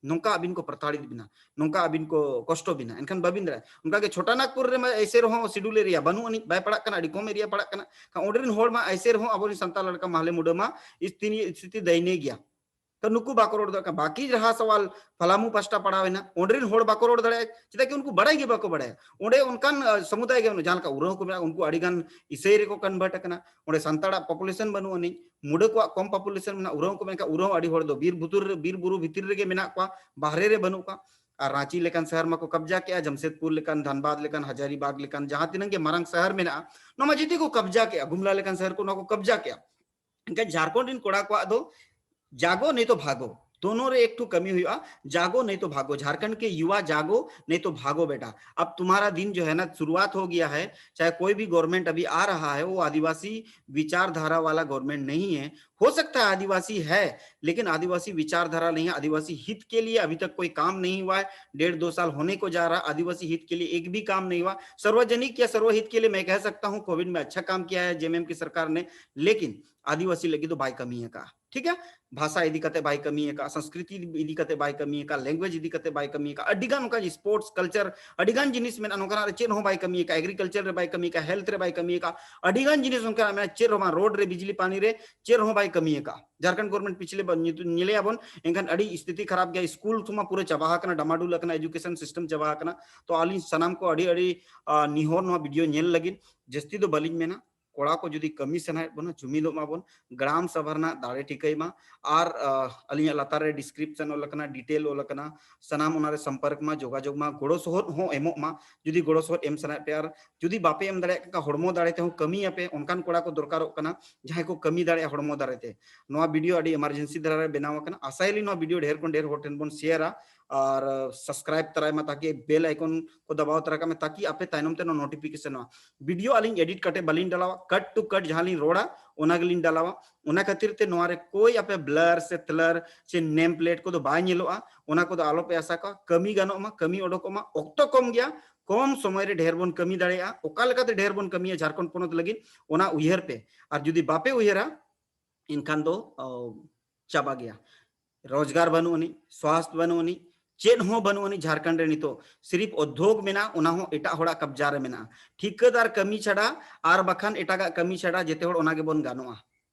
ᱱᱚᱝᱠᱟ ᱟᱹᱵᱤᱱ ᱠᱚ ᱯᱨᱚᱛᱟᱲᱤᱛ ᱵᱤᱱᱟ, ᱱᱚᱝᱠᱟ ᱟᱹᱵᱤᱱ ᱠᱚ ᱠᱚᱥᱴᱚ ᱵᱤᱱᱟ, ᱮᱱᱠᱷᱟᱱ ᱵᱟᱹᱵᱤᱱ ᱫᱟᱲᱮᱭᱟᱜᱼᱟ᱾ ᱚᱱᱠᱟ ᱜᱮ ᱪᱷᱳᱴᱟ ᱱᱟᱜᱽᱯᱩᱨ ᱨᱮᱢᱟ ᱮᱭᱥᱮ ᱨᱮᱦᱚᱸ schedule area ᱵᱟᱹᱱᱩᱜ ᱟᱹᱱᱤᱡ, ᱵᱟᱭ ᱯᱟᱲᱟᱜ ᱠᱟᱱᱟ, ᱟᱹᱰᱤ ᱠᱚᱢ area ᱯᱟᱲᱟᱜ ᱠᱟᱱᱟ᱾ ᱠᱷᱟᱱ ᱚᱸᱰᱮ ᱨᱮᱱ ᱦᱚᱲ ᱢᱟ ᱮᱭᱥᱮ ᱨᱮᱦᱚᱸ ᱟᱵᱚᱨᱮᱱ ᱥᱟᱱᱛᱟᱲ ᱞᱮᱠᱟ ᱢᱟᱦᱞᱮ ᱢᱩᱰᱟᱹ ᱢᱟ ᱤᱥᱛᱤᱱᱤ ᱥᱛᱷᱤᱛᱤ ᱫᱟᱭᱱᱤᱭ ᱜᱮᱭᱟ᱾ ᱠᱷᱟᱱ ᱱᱩᱠᱩ ᱵᱟᱠᱚ ᱨᱚᱲ ᱫᱟᱲᱮᱭᱟᱜ ᱠᱟᱱᱟ᱾ ᱵᱟᱹᱠᱤ ᱡᱟᱦᱟᱸ ᱥᱟᱣᱟᱞ ᱯᱷᱟᱞᱟᱢᱩ ᱯᱟᱥᱴᱟ ᱯᱟᱲᱟᱣ ᱮᱱᱟ, ᱚᱸᱰᱮ ᱨᱮᱱ ᱦᱚᱲ ᱵᱟᱠᱚ ᱨᱚᱲ ᱫᱟᱲᱮᱭᱟᱜᱼᱟ, ᱪᱮᱫᱟᱜ ᱠᱤ ᱩᱱᱠᱩ ᱵᱟᱲᱟᱭ ᱜᱮ ᱵᱟᱠᱚ ᱵᱟᱲᱟᱭᱟ᱾ ᱚᱸᱰᱮ ᱚᱱᱠᱟᱱ, ᱟ, ᱥᱚᱢᱩᱫᱟᱭ ᱜᱮ ᱵᱟᱹᱱᱩᱜᱼᱟ᱾ ᱡᱟᱦᱟᱸ ᱞᱮᱠᱟ ᱩᱨᱟᱹᱣ ᱠᱚ ᱢᱮᱱᱟᱜᱼᱟ, ᱩᱱᱠᱩ ᱟᱹᱰᱤ ᱜᱟᱱ ᱤᱥᱟᱹᱭ ᱨᱮᱠᱚ convert ᱟᱠᱟᱱᱟ᱾ ᱚᱸᱰᱮ ᱥᱟᱱᱛᱟᱲᱟᱜ population ᱵᱟᱹᱱᱩᱜ ᱟᱹᱱᱤᱡ, ᱢᱩᱰᱟᱹ ᱠᱚᱣᱟᱜ ᱠᱚᱢ population ᱢᱮᱱᱟᱜᱼᱟ᱾ ᱩᱨᱟᱹᱣ ᱠᱚ ᱢᱮᱱᱠᱷᱟᱱ ᱩᱨᱟᱹᱣ ᱟᱹᱰᱤ ᱦᱚᱲ ᱫᱚ ᱵᱤᱨ ᱵᱩᱛᱩᱨ ᱨᱮ, ᱵᱤᱨ ᱵᱩᱨᱩ ᱵᱷᱤᱛᱤᱨ ᱨᱮᱜᱮ ᱢᱮᱱᱟᱜ ᱠᱚᱣᱟ, ᱵᱟᱦᱨᱮ ᱨᱮ ᱵᱟᱹᱱᱩᱜ ᱠᱚᱣᱟ᱾ ᱟᱨ ᱨᱟᱸᱪᱤ ᱞᱮᱠᱟᱱ ᱥᱟᱦᱟᱨ ᱢᱟᱠᱚ ᱠᱟᱵᱽᱡᱟ ᱠᱮᱜᱼᱟ, ᱡᱟᱢᱥᱮᱫᱽᱯᱩᱨ ᱞᱮᱠᱟᱱ, ᱫᱷᱟᱱᱵᱟᱫᱽ ᱞᱮᱠᱟᱱ, ᱦᱟᱡᱟᱨᱤᱵᱟᱜᱽ ᱞᱮᱠᱟᱱ ᱡᱟᱦᱟᱸ ᱛᱤᱱᱟᱹᱜ ᱜᱮ ᱢᱟᱨᱟᱝ ᱥᱟᱦᱟᱨ ᱢᱮᱱᱟᱜᱼᱟ, ᱱᱚᱣᱟ ᱢᱟ ᱡᱮᱛᱮ ᱠᱚ ᱠᱟᱵᱽᱡᱟ ᱠᱮᱜᱼᱟ᱾ ᱜᱩᱢᱞᱟ ᱞᱮᱠᱟᱱ ᱥᱟᱦᱟᱨ ᱠᱚ ᱱᱚᱣᱟ ᱠᱚ ᱠᱟᱵᱽᱡᱟ ᱠᱮᱜᱼᱟ᱾ ᱮᱱᱠᱷᱟᱱ ᱡᱷᱟᱲᱠᱷᱚᱸᱰ ᱨᱮᱱ ᱠᱚᱲᱟ ᱠᱚᱣᱟᱜ ᱫᱚ ᱡᱟᱜᱚ ᱱᱤᱛᱚᱜ ᱵᱷᱟᱜᱚ, दोनों रे एक ठो कमी हुआ। जागो नहीं तो भागो, झारखंड के युवा जागो नहीं तो भागो बेटा। अब तुम्हारा दिन जो है ना शुरुआत हो गया है। चाहे कोई भी गवर्नमेंट अभी आ रहा है, वो आदिवासी विचारधारा वाला गवर्नमेंट नहीं है। हो सकता है आदिवासी है, लेकिन आदिवासी विचारधारा नहीं है। आदिवासी हित के लिए अभी तक कोई काम नहीं हुआ है। डेढ़ दो साल होने को जा रहा है, आदिवासी हित के लिए एक भी काम नहीं हुआ। सार्वजनिक या सर्वहित के लिए मैं कह सकता हूँ कोविड में अच्छा काम किया है जेएमएम की सरकार ने, लेकिन आदिवासी लगी तो बाय कमी है का, ठीक है? भाषा इदी कते बाय कमी है का, संस्कृति इदी कते बाय कमी है का, लैंग्वेज इदी कते बाय कमी है का, अडिगान उनका स्पोर्ट्स कल्चर, अडिगान जिनिस में अनोकरा रे चेन हो बाय कमी है का, एग्रीकल्चर रे बाय कमी है का, हेल्थ रे बाय कमी है का, अडिगान जिनिस उनका में चेन हो रोड रे, बिजली पानी रे चेन हो बाय कमी है का। झारखंड गवर्नमेंट पिछले ब-, ᱧᱮᱞᱮ ᱟᱵᱚᱱ, ᱮᱱᱠᱷᱟᱱ ᱟᱹᱰᱤ ᱥᱛᱷᱤᱛᱤ ᱠᱷᱟᱨᱟᱯ ᱜᱮᱭᱟ, ᱥᱠᱩᱞ ᱛᱷᱩᱢᱟ ᱯᱩᱨᱟᱹ ᱪᱟᱵᱟ ᱟᱠᱟᱱᱟ, ᱰᱟᱢᱟᱰᱩᱞ ᱟᱠᱟᱱᱟ, ᱮᱡᱩᱠᱮᱥᱚᱱ ᱥᱤᱥᱴᱮᱢ ᱪᱟᱵᱟ ᱟᱠᱟᱱᱟ᱾ ᱛᱚ ᱟᱹᱞᱤᱧ ᱥᱟᱱᱟᱢ ᱠᱚ ᱟᱹᱰᱤ ᱟᱹᱰᱤ ᱟ, ᱱᱤᱦᱚᱨ ᱱᱚᱣᱟ ᱵᱷᱤᱰᱤᱭᱳ ᱧᱮᱞ ᱞᱟᱹᱜᱤᱫ᱾ ᱡᱟᱹᱥᱛᱤ ᱫᱚ ᱵᱟᱹᱞᱤᱧ ᱢᱮᱱᱟ, ᱠᱚᱲᱟ ᱠᱚ ᱡᱩᱫᱤ ᱠᱟᱹᱢᱤ ᱥᱟᱱᱟᱭᱮᱫ ᱵᱚᱱᱟ, ᱡᱩᱢᱤᱫᱚᱜ ᱢᱟᱵᱚᱱ, ᱜᱨᱟᱢ ᱥᱚᱵᱷᱟ ᱨᱮᱱᱟᱜ ᱫᱟᱲᱮ ᱴᱷᱤᱠᱟᱹᱭ ᱢᱟ᱾ ᱟᱨ ᱟ, ᱟᱹᱞᱤᱧᱟᱜ ᱞᱟᱛᱟᱨ ᱨᱮ ᱰᱤᱥᱠᱨᱤᱯᱥᱚᱱ ᱚᱞ ᱟᱠᱟᱱᱟ, ᱰᱤᱴᱮᱞ ᱚᱞ ᱟᱠᱟᱱᱟ, ᱥᱟᱱᱟᱢ ᱚᱱᱟᱨᱮ ᱥᱚᱢᱯᱚᱨᱠ ᱢᱟ, ᱡᱳᱜᱟᱡᱳᱜᱽ ᱢᱟ, ᱜᱚᱲᱚ ᱥᱚᱦᱚᱫ ᱦᱚᱸ ᱮᱢᱚᱜ ᱢᱟ᱾ ᱡᱩᱫᱤ ᱜᱚᱲᱚ ᱥᱚᱦᱚᱫ ᱮᱢ ᱥᱟᱱᱟᱭᱮᱫ ᱯᱮᱭᱟ ᱟᱨ ᱡᱩᱫᱤ ᱵᱟᱯᱮ ᱮᱢ ᱫᱟᱲᱮᱭᱟᱜ ᱠᱟᱱ ᱠᱷᱟᱱ ᱦᱚᱲᱢᱚ ᱫᱟᱲᱮ ᱛᱮᱦᱚᱸ ᱠᱟᱹᱢᱤᱭᱟᱯᱮ, ᱚᱱᱠᱟᱱ ᱠᱚᱲᱟ ᱠᱚ ᱫᱚᱨᱠᱟᱨᱚᱜ ᱠᱟᱱᱟ ᱡᱟᱦᱟᱸᱭ ᱠᱚ ᱠᱟᱹᱢᱤ ᱫᱟᱲᱮᱭᱟᱜᱼᱟ ᱦᱚᱲᱢᱚ ᱫᱟᱲᱮ ᱛᱮ᱾ ᱱᱚᱣᱟ ᱵᱷᱤᱰᱤᱭᱳ ᱟᱹᱰᱤ ᱮᱢᱟᱨᱡᱮᱱᱥᱤ ᱫᱷᱟᱨᱟ ᱨᱮ ᱵᱮᱱᱟᱣ ᱟᱠᱟᱱᱟ᱾ ᱟᱥᱟᱭᱟᱞᱤᱧ ᱱᱚᱣᱟ ᱵᱷᱤᱰᱤᱭᱳ ᱰᱷᱮᱨ ᱠᱷᱚᱱ ᱰᱷᱮᱨ ᱦᱚᱲ ᱴᱷᱮᱱ ᱵᱚᱱ ᱥᱮᱭᱟᱨᱟ ᱟᱨ ᱥᱟᱵᱥᱠᱨᱟᱭᱤᱵ ᱛᱟᱨᱟᱭ ᱢᱟ, ᱛᱟᱠᱤ ᱵᱮᱞ ᱟᱭᱠᱚᱱ ᱠᱚ ᱫᱟᱵᱟᱣ ᱛᱟᱨᱟ ᱠᱟᱜ ᱢᱮ, ᱛᱟᱠᱤ ᱟᱯᱮ ᱛᱟᱭᱱᱚᱢ ᱛᱮ ᱱᱚᱣᱟ ᱱᱳᱴᱤᱯᱷᱤᱠᱮᱥᱚᱱᱚᱜᱼᱟ᱾ ᱵᱷᱤᱰᱤᱭᱳ ᱟᱹᱞᱤᱧ ᱮᱰᱤᱴ ᱠᱟᱛᱮ ᱵᱟᱹᱞᱤᱧ ᱰᱟᱞᱟᱣᱟ, ᱠᱟᱴ ᱴᱩ ᱠᱟᱴ ᱡᱟᱦᱟᱸ ᱞᱤᱧ ᱨᱚᱲᱟ ᱚᱱᱟ ᱜᱮᱞᱤᱧ ᱰᱟᱞᱟᱣᱟ᱾ ᱚᱱᱟ ᱠᱷᱟᱹᱛᱤᱨ ᱛᱮ ᱱᱚᱣᱟ ᱨᱮ ᱠᱳᱭ ᱟᱯᱮ ᱵᱞᱟᱨ ᱥᱮ ᱛᱷᱞᱟᱨ ᱥᱮ ᱱᱮᱢ ᱯᱞᱮᱴ ᱠᱚᱫᱚ ᱵᱟᱭ ᱧᱮᱞᱚᱜᱼᱟ, ᱚᱱᱟ ᱠᱚᱫᱚ ᱟᱞᱚᱯᱮ ᱟᱥᱟ ᱠᱚᱣᱟ᱾ ᱠᱟᱹᱢᱤ ᱜᱟᱱᱚᱜ ᱢᱟ, ᱠᱟᱹᱢᱤ ᱚᱰᱚᱠᱚᱜ ᱢᱟ, ᱚᱠᱛᱚ ᱠᱚᱢ ᱜᱮᱭᱟ, ᱠᱚᱢ ᱥᱚᱢᱚᱭ ᱨᱮ ᱰᱷᱮᱨ ᱵᱚᱱ ᱠᱟᱹᱢᱤ ᱫᱟᱲᱮᱭᱟᱜᱼᱟ᱾ ᱚᱠᱟ ᱞᱮᱠᱟᱛᱮ ᱰᱷᱮᱨ ᱵᱚᱱ ᱠᱟᱹᱢᱤᱭᱟ ᱡᱷᱟᱲᱠᱷᱚᱸᱰ ᱯᱚᱱᱚᱛ ᱞᱟᱹᱜᱤᱫ, ᱚᱱᱟ ᱩᱭᱦᱟᱹᱨ ᱯᱮ᱾ ᱟᱨ ᱡᱩᱫᱤ ᱵᱟᱯᱮ ᱩᱭᱦᱟᱹᱨᱟ, ᱮᱱᱠᱷᱟᱱ ᱫᱚ ᱚ, ᱪᱟᱵᱟ ᱜᱮᱭᱟ᱾ ᱨᱳᱡᱽᱜᱟᱨ ᱵᱟᱹᱱᱩᱜ ᱟᱹᱱᱤᱡ, ᱥᱣᱟᱥᱛᱷ ᱵᱟᱹᱱᱩᱜ ᱟᱹᱱᱤᱡ, ᱪᱮᱫ ᱦᱚᱸ ᱵᱟᱹᱱᱩᱜ ᱟᱹᱱᱤᱡ ᱡᱷᱟᱲᱠᱷᱚᱸᱰ ᱨᱮ᱾ ᱱᱤᱛᱚᱜ ᱥᱤᱨᱤᱯ ᱩᱫᱽᱫᱳᱜᱽ ᱢᱮᱱᱟᱜᱼᱟ, ᱚᱱᱟ ᱦᱚᱸ ᱮᱴᱟᱜ ᱦᱚᱲᱟᱜ ᱠᱟᱵᱽᱡᱟ ᱨᱮ ᱢᱮᱱᱟᱜᱼᱟ᱾ ᱴᱷᱤᱠᱟᱹᱫᱟᱨ ᱠᱟᱹᱢᱤ ᱪᱷᱟᱰᱟ ᱟᱨ ᱵᱟᱠᱷᱟᱱ ᱮᱴᱟᱜᱟᱜ ᱠᱟᱹᱢᱤ ᱪᱷᱟᱰᱟ ᱡᱮᱛᱮ ᱦᱚᱲ ᱚᱱᱟ ᱜᱮᱵᱚᱱ ᱜᱟᱱᱚᱜᱼᱟ᱾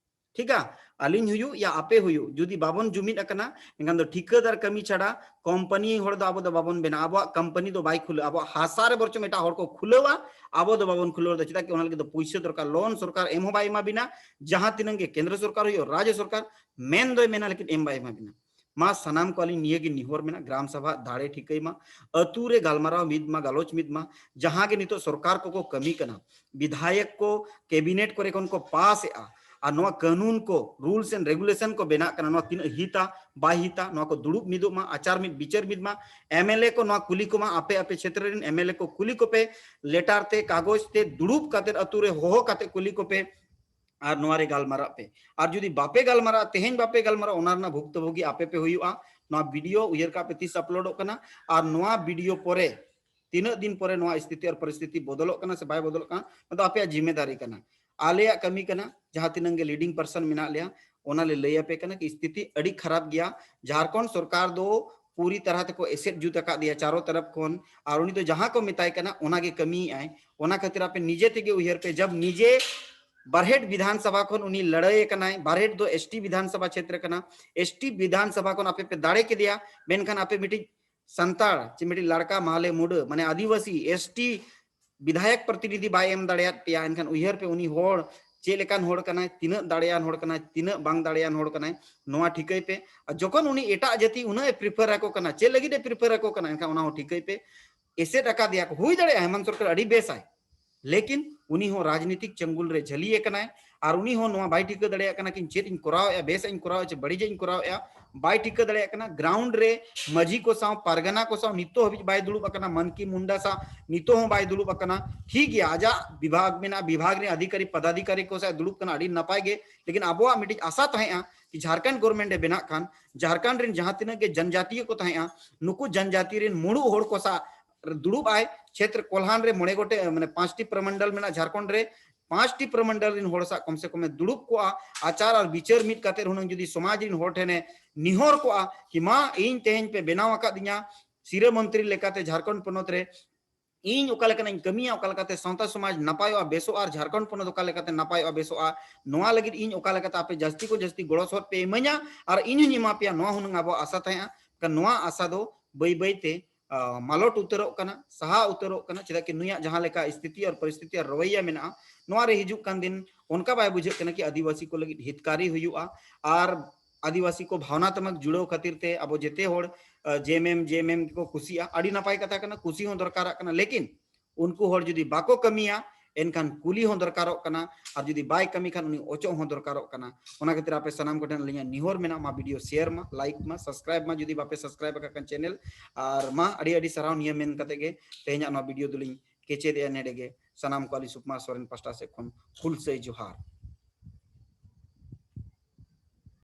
ᱴᱷᱤᱠᱟ? ᱟᱹᱞᱤᱧ ᱦᱩᱭᱩᱜ ᱭᱟ ᱟᱯᱮ ᱦᱩᱭᱩᱜ, ᱡᱩᱫᱤ ᱵᱟᱵᱚᱱ ᱡᱩᱢᱤᱫ ᱟᱠᱟᱱᱟ, ᱮᱱᱠᱷᱟᱱ ᱫᱚ ᱴᱷᱤᱠᱟᱹᱫᱟᱨ ᱠᱟᱹᱢᱤ ᱪᱷᱟᱰᱟ ᱠᱳᱢᱯᱟᱱᱤ ᱦᱚᱲ ᱫᱚ ᱟᱵᱚ ᱫᱚ ᱵᱟᱵᱚᱱ ᱵᱮᱱᱟᱜᱼᱟ᱾ ᱟᱵᱚᱣᱟᱜ ᱠᱳᱢᱯᱟᱱᱤ ᱫᱚ ᱵᱟᱭ ᱠᱷᱩᱞᱟᱹᱜᱼᱟ᱾ ᱟᱵᱚᱣᱟᱜ ᱦᱟᱥᱟ ᱨᱮ ᱵᱚᱨᱪᱚᱢ ᱮᱴᱟᱜ ᱦᱚᱲ ᱠᱚ ᱠᱷᱩᱞᱟᱹᱣᱟ, ᱟᱵᱚ ᱫᱚ ᱵᱟᱵᱚᱱ ᱠᱷᱩᱞᱟᱹᱣ ᱫᱟᱲᱮᱭᱟᱜᱼᱟ᱾ ᱪᱮᱫᱟᱜ ᱠᱤ ᱚᱱᱟ ᱞᱟᱹᱜᱤᱫ ᱫᱚ ᱯᱩᱭᱥᱟᱹ ᱫᱚᱨᱠᱟᱨ, ᱞᱳᱱ ᱥᱚᱨᱠᱟᱨ ᱮᱢ ᱦᱚᱸ ᱵᱟᱭ ᱮᱢᱟ ᱵᱤᱱᱟ᱾ ᱡᱟᱦᱟᱸ ᱛᱤᱱᱟᱹᱜ ᱜᱮ ᱠᱮᱱᱫᱨᱚ ᱥᱚᱨᱠᱟᱨ ᱦᱩᱭᱩᱜ, ᱨᱟᱡᱽ ᱥᱚᱨᱠᱟᱨ ᱢᱮᱱ ᱫᱚᱭ ᱢᱮᱱᱟ, ᱞᱮᱠᱤᱱ ᱮᱢ ᱵᱟᱭ ᱮᱢᱟ ᱵᱤᱱᱟ᱾ ᱢᱟ ᱥᱟᱱᱟᱢ ᱠᱚ ᱟᱹᱞᱤᱧ ᱱᱤᱭᱟᱹ ᱜᱮ ᱱᱤᱦᱚᱨ ᱢᱮᱱᱟᱜ, ᱜᱨᱟᱢ ᱥᱚᱵᱷᱟ ᱫᱟᱲᱮ ᱴᱷᱤᱠᱟᱹᱭ ᱢᱟ, ᱟᱹᱛᱩ ᱨᱮ ᱜᱟᱞᱢᱟᱨᱟᱣ ᱢᱤᱫ ᱢᱟ, ᱜᱟᱞᱚᱪ ᱢᱤᱫ ᱢᱟ᱾ ᱡᱟᱦᱟᱸ ᱜᱮ ᱱᱤᱛᱚᱜ ᱥᱚᱨᱠᱟᱨ ᱠᱚᱠᱚ ᱠᱟᱹᱢᱤ ᱠᱟᱱᱟ, ᱵᱤᱫᱷᱟᱭᱚᱠ ᱠᱚ ᱠᱮᱵᱤᱱᱮᱴ ᱠᱚᱨᱮ ᱠᱷᱚᱱ ᱠᱚ ᱯᱟᱥ ᱮᱜᱼᱟ, ᱟᱨ ᱱᱚᱣᱟ ᱠᱟᱹᱱᱩᱱ ᱠᱚ, rules and regulation ᱠᱚ ᱵᱮᱱᱟᱜ ᱠᱟᱱᱟ, ᱱᱚᱣᱟ ᱛᱤᱱᱟᱹᱜ ᱦᱤᱛᱟ ᱵᱟᱭ ᱦᱤᱛᱟ, ᱱᱚᱣᱟ ᱠᱚ ᱫᱩᱲᱩᱵ ᱢᱤᱫᱚᱜ ᱢᱟ, ᱟᱪᱟᱨ ᱢᱤᱫ ᱵᱤᱪᱟᱹᱨ ᱢᱤᱫ ᱢᱟ᱾ ᱮᱢᱮᱞᱮ ᱠᱚ ᱱᱚᱣᱟ ᱠᱩᱞᱤ ᱠᱚᱢᱟ, ᱟᱯᱮ ᱟᱯᱮ ᱪᱷᱮᱛᱨᱚ ᱨᱮᱱ ᱮᱢᱮᱞᱮ ᱠᱚ ᱠᱩᱞᱤ ᱠᱚᱯᱮ, ᱞᱮᱴᱟᱨ ᱛᱮ, ᱠᱟᱜᱚᱡᱽ ᱛᱮ, ᱫᱩᱲᱩᱵ ᱠᱟᱛᱮ ᱟᱹᱛᱩ ᱨᱮ ᱦᱚᱦᱚ ᱠᱟᱛᱮ ᱠᱩᱞᱤ ᱠᱚᱯᱮ᱾ ᱟᱨ ᱱᱚᱣᱟ ᱨᱮ ᱜᱟᱞᱢᱟᱨᱟᱜ ᱯᱮ᱾ ᱟᱨ ᱡᱩᱫᱤ ᱵᱟᱯᱮ ᱜᱟᱞᱢᱟᱨᱟᱜᱼᱟ, ᱛᱮᱦᱮᱧ ᱵᱟᱯᱮ ᱜᱟᱞᱢᱟᱨᱟᱜᱼᱟ, ᱚᱱᱟ ᱨᱮᱱᱟᱜ ᱵᱷᱩᱠᱛᱚᱵᱷᱳᱜᱤ ᱟᱯᱮ ᱯᱮ ᱦᱩᱭᱩᱜᱼᱟ᱾ ᱱᱚᱣᱟ ᱵᱷᱤᱰᱤᱭᱳ ᱩᱭᱦᱟᱹᱨ ᱠᱟᱜ ᱯᱮ ᱛᱤᱥ ᱟᱯᱞᱳᱰᱚᱜ ᱠᱟᱱᱟ, ᱟᱨ ᱱᱚᱣᱟ ᱵᱷᱤᱰᱤᱭᱳ ᱯᱚᱨᱮ ᱛᱤᱱᱟᱹᱜ ᱫᱤᱱ ᱯᱚᱨᱮ ᱱᱚᱣᱟ ᱥᱛᱷᱤᱛᱤ ᱟᱨ ᱯᱚᱨᱤᱥᱛᱷᱤᱛᱤ ᱵᱚᱫᱚᱞᱚᱜ ᱠᱟᱱᱟ ᱥᱮ ᱵᱟᱭ ᱵᱚᱫᱚᱞᱚᱜ ᱠᱟᱱᱟ, ᱚᱱᱟ ᱫᱚ ᱟᱯᱮᱭᱟᱜ ᱡᱤᱢᱢᱮᱫᱟᱨᱤ ᱠᱟᱱᱟ᱾ ᱟᱞᱮᱭᱟᱜ ᱠᱟᱹᱢᱤ ᱠᱟᱱᱟ ᱡᱟᱦᱟᱸ ᱛᱤᱱᱟᱹᱜ ᱜᱮ ᱞᱤᱰᱤᱝ ᱯᱟᱨᱥᱚᱱ ᱢᱮᱱᱟᱜ ᱞᱮᱭᱟ, ᱚᱱᱟ ᱞᱮ ᱞᱟᱹᱭ ᱟᱯᱮ ᱠᱟᱱᱟ ᱠᱤ ᱥᱛᱷᱤᱛᱤ ᱟᱹᱰᱤ ᱠᱷᱟᱨᱟᱯ ᱜᱮᱭᱟ᱾ ᱡᱷᱟᱲᱠᱷᱚᱸᱰ ᱥᱚᱨᱠᱟᱨ ᱫᱚ ᱯᱩᱨᱤ ᱛᱟᱨᱟ ᱛᱮᱠᱚ ᱮᱥᱮᱫ ᱡᱩᱛ ᱟᱠᱟᱫ ᱫᱮᱭᱟ ᱪᱟᱨᱚ ᱛᱚᱨᱚᱯ ᱠᱷᱚᱱ, ᱟᱨ ᱩᱱᱤ ᱫᱚ ᱡᱟᱦᱟᱸ ᱠᱚ ᱢᱮᱛᱟᱭ ᱠᱟᱱᱟ ᱚᱱᱟ ᱜᱮ ᱠᱟᱹᱢᱤᱭᱮᱫ ᱟᱭ᱾ ᱚᱱᱟ ᱠᱷᱟᱹᱛᱤᱨ ᱟᱯᱮ ᱱᱤᱡᱮ ᱛᱮᱜᱮ ᱩᱭᱦᱟᱹᱨ ᱯᱮ, ᱡᱟᱵ ᱱᱤᱡᱮ ᱵᱟᱨᱦᱮᱴ ᱵᱤᱫᱷᱟᱱ ᱥᱚᱵᱷᱟ ᱠᱷᱚᱱ ᱩᱱᱤ ᱞᱟᱹᱲᱦᱟᱹᱭ ᱟᱠᱟᱱᱟᱭ, ᱵᱟᱨᱦᱮᱴ ᱫᱚ ᱮᱥᱴᱤ ᱵᱤᱫᱷᱟᱱ ᱥᱚᱵᱷᱟ ᱠᱷᱮᱛᱨᱚ ᱠᱟᱱᱟ, ᱮᱥᱴᱤ ᱵᱤᱫᱷᱟᱱ ᱥᱚᱵᱷᱟ ᱠᱷᱚᱱ ᱟᱯᱮ ᱯᱮ ᱫᱟᱲᱮ ᱠᱮᱫᱮᱭᱟ, ᱢᱮᱱᱠᱷᱟᱱ ᱟᱯᱮ ᱢᱤᱫᱴᱤᱡ ᱥᱟᱱᱛᱟᱲ ᱪᱮ ᱢᱤᱫᱴᱤᱡ ᱞᱟᱲᱠᱟ ᱢᱟᱦᱞᱮ ᱢᱩᱰᱟᱹ ᱢᱟᱱᱮ ᱟᱹᱫᱤᱵᱟᱹᱥᱤ ᱮᱥᱴᱤ ᱵᱤᱫᱷᱟᱭᱚᱠ ᱯᱨᱚᱛᱤᱱᱤᱫᱷᱤ ᱵᱟᱭ ᱮᱢ ᱫᱟᱲᱮᱭᱟᱫ ᱯᱮᱭᱟ, ᱮᱱᱠᱷᱟᱱ ᱩᱭᱦᱟᱹᱨ ᱯᱮ ᱩᱱᱤ ᱦᱚᱲ ᱪᱮᱫ ᱞᱮᱠᱟᱱ ᱦᱚᱲ ᱠᱟᱱᱟᱭ, ᱛᱤᱱᱟᱹᱜ ᱫᱟᱲᱮᱭᱟᱱ ᱦᱚᱲ ᱠᱟᱱᱟᱭ, ᱛᱤᱱᱟᱹᱜ ᱵᱟᱝ ᱫᱟᱲᱮᱭᱟᱱ ᱦᱚᱲ ᱠᱟᱱᱟᱭ, ᱱᱚᱣᱟ ᱴᱷᱤᱠᱟᱹᱭ ᱯᱮ᱾ ᱟᱨ ᱡᱚᱠᱷᱚᱱ ᱩᱱᱤ ᱮᱴᱟᱜ ᱡᱟᱹᱛᱤ ᱩᱱᱟᱹᱜ ᱮ ᱯᱨᱤᱯᱷᱟᱨ ᱟᱠᱚ ᱠᱟᱱᱟ, ᱪᱮᱫ ᱞᱟᱹᱜᱤᱫ ᱮ ᱯᱨᱤᱯᱷᱟᱨ ᱟᱠᱚ ᱠᱟᱱᱟ, ᱮᱱᱠᱷᱟᱱ ᱚᱱᱟ ᱦᱚᱸ ᱴᱷᱤᱠᱟᱹᱭ ᱯᱮ᱾ ᱮᱥᱮᱫ ᱟᱠᱟᱫᱮᱭᱟ ᱠᱚ, ᱦᱩᱭ ᱫᱟᱲᱮᱭᱟᱜᱼᱟ ᱦᱮᱢᱟᱱᱛ ᱥᱚᱨᱠᱟᱨ ᱟᱹᱰᱤ ᱵᱮᱥᱟᱭ, ᱞᱮᱠᱤᱱ ᱩᱱᱤ ᱦᱚᱸ ᱨᱟᱡᱽᱱᱤᱛᱤᱠ ᱪᱟᱝᱜᱩᱞ ᱨᱮ ᱡᱷᱟᱹᱞᱤ ᱟᱠᱟᱱᱟᱭ᱾ ᱟᱨ ᱩᱱᱤ ᱦᱚᱸ ᱱᱚᱣᱟ ᱵᱟᱭ ᱴᱷᱤᱠᱟᱹ ᱫᱟᱲᱮᱭᱟᱜ ᱠᱟᱱᱟ ᱠᱤ ᱪᱮᱫ ᱤᱧ ᱠᱚᱨᱟᱣᱮᱫᱼᱟ, ᱵᱮᱥᱟᱜ ᱤᱧ ᱠᱚᱨᱟᱣᱮᱫᱼᱟ ᱪᱮ ᱵᱟᱹᱲᱤᱡᱟᱜ ᱤᱧ ᱠᱚᱨᱟᱣᱮᱫᱼᱟ, ᱵᱟᱭ ᱴᱷᱤᱠᱟᱹ ᱫᱟᱲᱮᱭᱟᱜ ᱠᱟᱱᱟ᱾ ᱜᱨᱟᱣᱩᱱᱰ ᱨᱮ ᱢᱟᱹᱡᱷᱤ ᱠᱚ ᱥᱟᱶ, ᱯᱟᱨᱜᱟᱱᱟ ᱠᱚ ᱥᱟᱶ ᱱᱤᱛᱚᱜ ᱦᱟᱹᱵᱤᱡ ᱵᱟᱭ ᱫᱩᱲᱩᱵ ᱟᱠᱟᱱᱟ᱾ ᱢᱟᱱᱠᱤ ᱢᱩᱱᱰᱟ ᱥᱟᱶ ᱱᱤᱛᱚᱜ ᱦᱚᱸ ᱵᱟᱭ ᱫᱩᱲᱩᱵ ᱟᱠᱟᱱᱟ᱾ ᱴᱷᱤᱠ ᱜᱮᱭᱟ, ᱟᱡᱟᱜ ᱵᱤᱵᱷᱟᱜᱽ ᱢᱮᱱᱟᱜᱼᱟ, ᱵᱤᱵᱷᱟᱜᱽ ᱨᱮᱱ ᱟᱫᱷᱤᱠᱟᱨᱤ ᱯᱚᱫᱟᱫᱷᱤᱠᱟᱨᱤ ᱠᱚ ᱥᱟᱶ ᱫᱩᱲᱩᱵ ᱠᱟᱱᱟ, ᱟᱹᱰᱤ ᱱᱟᱯᱟᱭ ᱜᱮ᱾ ᱞᱮᱠᱤᱱ ᱟᱵᱚᱣᱟᱜ ᱢᱤᱫᱴᱤᱡ ᱟᱥᱟ ᱛᱟᱦᱮᱸᱜᱼᱟ ᱠᱤ ᱡᱷᱟᱲᱠᱷᱚᱸᱰ ᱜᱚᱵᱷᱚᱨᱱᱢᱮᱱᱴ ᱮ ᱵᱮᱱᱟᱜ ᱠᱷᱟᱱ ᱡᱷᱟᱲᱠᱷᱚᱸᱰ ᱨᱮᱱ ᱡᱟᱦᱟᱸ ᱛᱤᱱᱟᱹᱜ ᱜᱮ ᱡᱚᱱᱡᱟᱛᱤᱭᱚ ᱠᱚ ᱛᱟᱦᱮᱸᱜᱼᱟ, ᱱᱩᱠᱩ ᱡᱚᱱᱡᱟᱛᱤ ᱨᱮᱱ ᱢᱩᱬᱩᱫ ᱦᱚᱲ ᱠᱚ ᱥᱟᱶ ᱫᱩᱲᱩᱵ ᱟᱭ, ᱪᱷᱮᱛᱨᱚ ᱠᱚᱞᱦᱟᱱ ᱨᱮ ᱢᱚᱬᱮ ᱜᱚᱴᱮᱡ, ᱢᱟᱱᱮ, ᱯᱟᱸᱪᱴᱤ ᱯᱨᱚᱢᱚᱱᱰᱚᱞ ᱢᱮᱱᱟᱜᱼᱟ ᱡᱷᱟᱲᱠᱷᱚᱸᱰ ᱨᱮ, ᱯᱟᱸᱪᱴᱤ ᱯᱨᱚᱢᱚᱱᱰᱚᱞ ᱨᱮᱱ ᱦᱚᱲ ᱥᱟᱶ ᱠᱚᱢ ᱥᱮ ᱠᱚᱢᱮ ᱫᱩᱲᱩᱵ ᱠᱚᱜᱼᱟ, ᱟᱪᱟᱨ ᱟᱨ ᱵᱤᱪᱟᱹᱨ ᱢᱤᱫ ᱠᱟᱛᱮ ᱦᱩᱱᱟᱹᱝ ᱡᱩᱫᱤ ᱥᱚᱢᱟᱡᱽ ᱨᱮᱱ ᱦᱚᱲ ᱴᱷᱮᱱᱮ ᱱᱮᱦᱚᱨ ᱠᱚᱜᱼᱟ ᱠᱤ ᱢᱟ ᱤᱧ ᱛᱮᱦᱮᱧ ᱯᱮ ᱵᱮᱱᱟᱣ ᱟᱠᱟᱫᱤᱧᱟ ᱥᱤᱨᱟᱹ ᱢᱚᱱᱛᱨᱤ ᱞᱮᱠᱟᱛᱮ ᱡᱷᱟᱲᱠᱷᱚᱸᱰ ᱯᱚᱱᱚᱛ ᱨᱮ, ᱤᱧ ᱚᱠᱟ ᱞᱮᱠᱟᱱᱟᱜ ᱤᱧ ᱠᱟᱹᱢᱤᱭᱟ, ᱚᱠᱟ ᱞᱮᱠᱟᱛᱮ ᱥᱟᱶᱛᱟ ᱥᱚᱢᱟᱡᱽ ᱱᱟᱯᱟᱭᱚᱜᱼᱟ, ᱵᱮᱥᱚᱜᱼᱟ, ᱟᱨ ᱡᱷᱟᱲᱠᱷᱚᱸᱰ ᱯᱚᱱᱚᱛ ᱚᱠᱟ ᱞᱮᱠᱟᱛᱮ ᱱᱟᱯᱟᱭᱚᱜᱼᱟ, ᱵᱮᱥᱚᱜᱼᱟ, ᱱᱚᱣᱟ ᱞᱟᱹᱜᱤᱫ ᱤᱧ ᱚᱠᱟ ᱞᱮᱠᱟᱛᱮ ᱟᱯᱮ ᱡᱟᱹᱥᱛᱤ ᱠᱚ ᱡᱟᱹᱥᱛᱤ ᱜᱚᱲᱚ ᱥᱚᱦᱚᱫ ᱯᱮ ᱤᱢᱟᱹᱧᱟ ᱟᱨ ᱤᱧ ᱦᱚᱸᱧ ᱮᱢᱟ ᱯᱮᱭᱟ, ᱱᱚᱣᱟ ᱦᱩᱱᱟᱹᱝ ᱟᱵᱚᱣᱟᱜ ᱟᱥᱟ ᱛᱟᱦᱮᱸᱜᱼᱟ᱾ ᱱᱚᱣᱟ ᱟᱥᱟ ᱫᱚ ᱵᱟᱹᱭ ᱵᱟᱹᱭ ᱛᱮ, ᱟ, ᱢᱟᱞᱚᱴ ᱩᱛᱟᱹᱨᱚᱜ ᱠᱟᱱᱟ, ᱥᱟᱦᱟ ᱩᱛᱟᱹᱨᱚᱜ ᱠᱟᱱᱟ, ᱪᱮᱫᱟᱜ ᱠᱤ ᱱᱩᱭᱟᱜ ᱡᱟᱦᱟᱸ ᱞᱮᱠᱟ ᱥᱛᱷᱤᱛᱤ ᱟᱨ ᱯᱚᱨᱤᱥᱛᱷᱤᱛᱤ ᱟᱨ ᱨᱚᱣᱟᱭᱭᱟ ᱢᱮᱱᱟᱜᱼᱟ, ᱱᱚᱣᱟ ᱨᱮ ᱦᱤᱡᱩᱜ ᱠᱟᱱ ᱫᱤᱱ ᱚᱱᱠᱟ ᱵᱟᱭ ᱵᱩᱡᱷᱟᱹᱜ ᱠᱟᱱᱟ ᱠᱤ ᱟᱹᱫᱤᱵᱟᱹᱥᱤ ᱠᱚ ᱞᱟᱹᱜᱤᱫ ᱦᱤᱛᱠᱟᱨᱤ ᱦᱩᱭᱩᱜᱼᱟ᱾ ᱟᱨ ᱟᱹᱫᱤᱵᱟᱹᱥᱤ ᱠᱚ ᱵᱷᱟᱣᱱᱟᱛᱢᱚᱠ ᱡᱩᱲᱟᱹᱣ ᱠᱷᱟᱹᱛᱤᱨ ᱛᱮ ᱟᱵᱚ ᱡᱮᱛᱮ ᱦᱚᱲ, ᱟ, ᱡᱮ ᱮᱢ ᱮᱢ, ᱡᱮ ᱮᱢ ᱮᱢ ᱜᱮᱠᱚ ᱠᱩᱥᱤᱜᱼᱟ᱾ ᱟᱹᱰᱤ ᱱᱟᱯᱟᱭ ᱠᱟᱛᱷᱟ ᱠᱟᱱᱟ, ᱠᱩᱥᱤ ᱦᱚᱸ ᱫᱚᱨᱠᱟᱨᱟᱜ ᱠᱟᱱᱟ, ᱞᱮᱠᱤᱱ ᱩᱱᱠᱩ ᱦᱚᱲ ᱡᱩᱫᱤ ᱵᱟᱠᱚ ᱠᱟᱹᱢᱤᱭᱟ, ᱮᱱᱠᱷᱟᱱ ᱠᱩᱞᱤ ᱦᱚᱸ ᱫᱚᱨᱠᱟᱨᱚᱜ ᱠᱟᱱᱟ, ᱟᱨ ᱡᱩᱫᱤ ᱵᱟᱭ ᱠᱟᱹᱢᱤ ᱠᱷᱟᱱ ᱩᱱᱤ ᱚᱪᱚᱜ ᱦᱚᱸ ᱫᱚᱨᱠᱟᱨᱚᱜ ᱠᱟᱱᱟ᱾ ᱚᱱᱟ ᱠᱷᱟᱹᱛᱤᱨ ᱟᱯᱮ ᱥᱟᱱᱟᱢ ᱠᱚᱴᱷᱮᱱ ᱟᱹᱞᱤᱧᱟᱜ ᱱᱮᱦᱚᱨ ᱢᱮᱱᱟᱜ ᱢᱟ, video share ᱢᱟ, like ᱢᱟ, subscribe ᱢᱟ ᱡᱩᱫᱤ ᱵᱟᱯᱮ subscribe ᱟᱠᱟᱫ ᱠᱷᱟᱱ channel᱾ ᱟᱨ ᱢᱟ ᱟᱹᱰᱤ ᱟᱹᱰᱤ ᱥᱟᱨᱦᱟᱣ᱾ ᱱᱤᱭᱟᱹ ᱢᱮᱱ ᱠᱟᱛᱮ ᱜᱮ ᱛᱮᱦᱮᱧᱟᱜ ᱱᱚᱣᱟ video ᱫᱚᱞᱤᱧ ᱠᱮᱪᱮᱫᱮᱜᱼᱟ ᱱᱮᱰᱮ ᱜᱮ᱾ ᱥᱟᱱᱟᱢ ᱠᱚ ᱟᱹᱞᱤᱧ ᱥᱩᱠᱢᱟ ᱥᱚᱨᱮᱱ ᱯᱟᱥᱴᱟ ᱥᱮᱫ ᱠᱷᱚᱱ ᱦᱩᱞᱥᱟᱹᱭ ᱡᱚᱦᱟᱨ᱾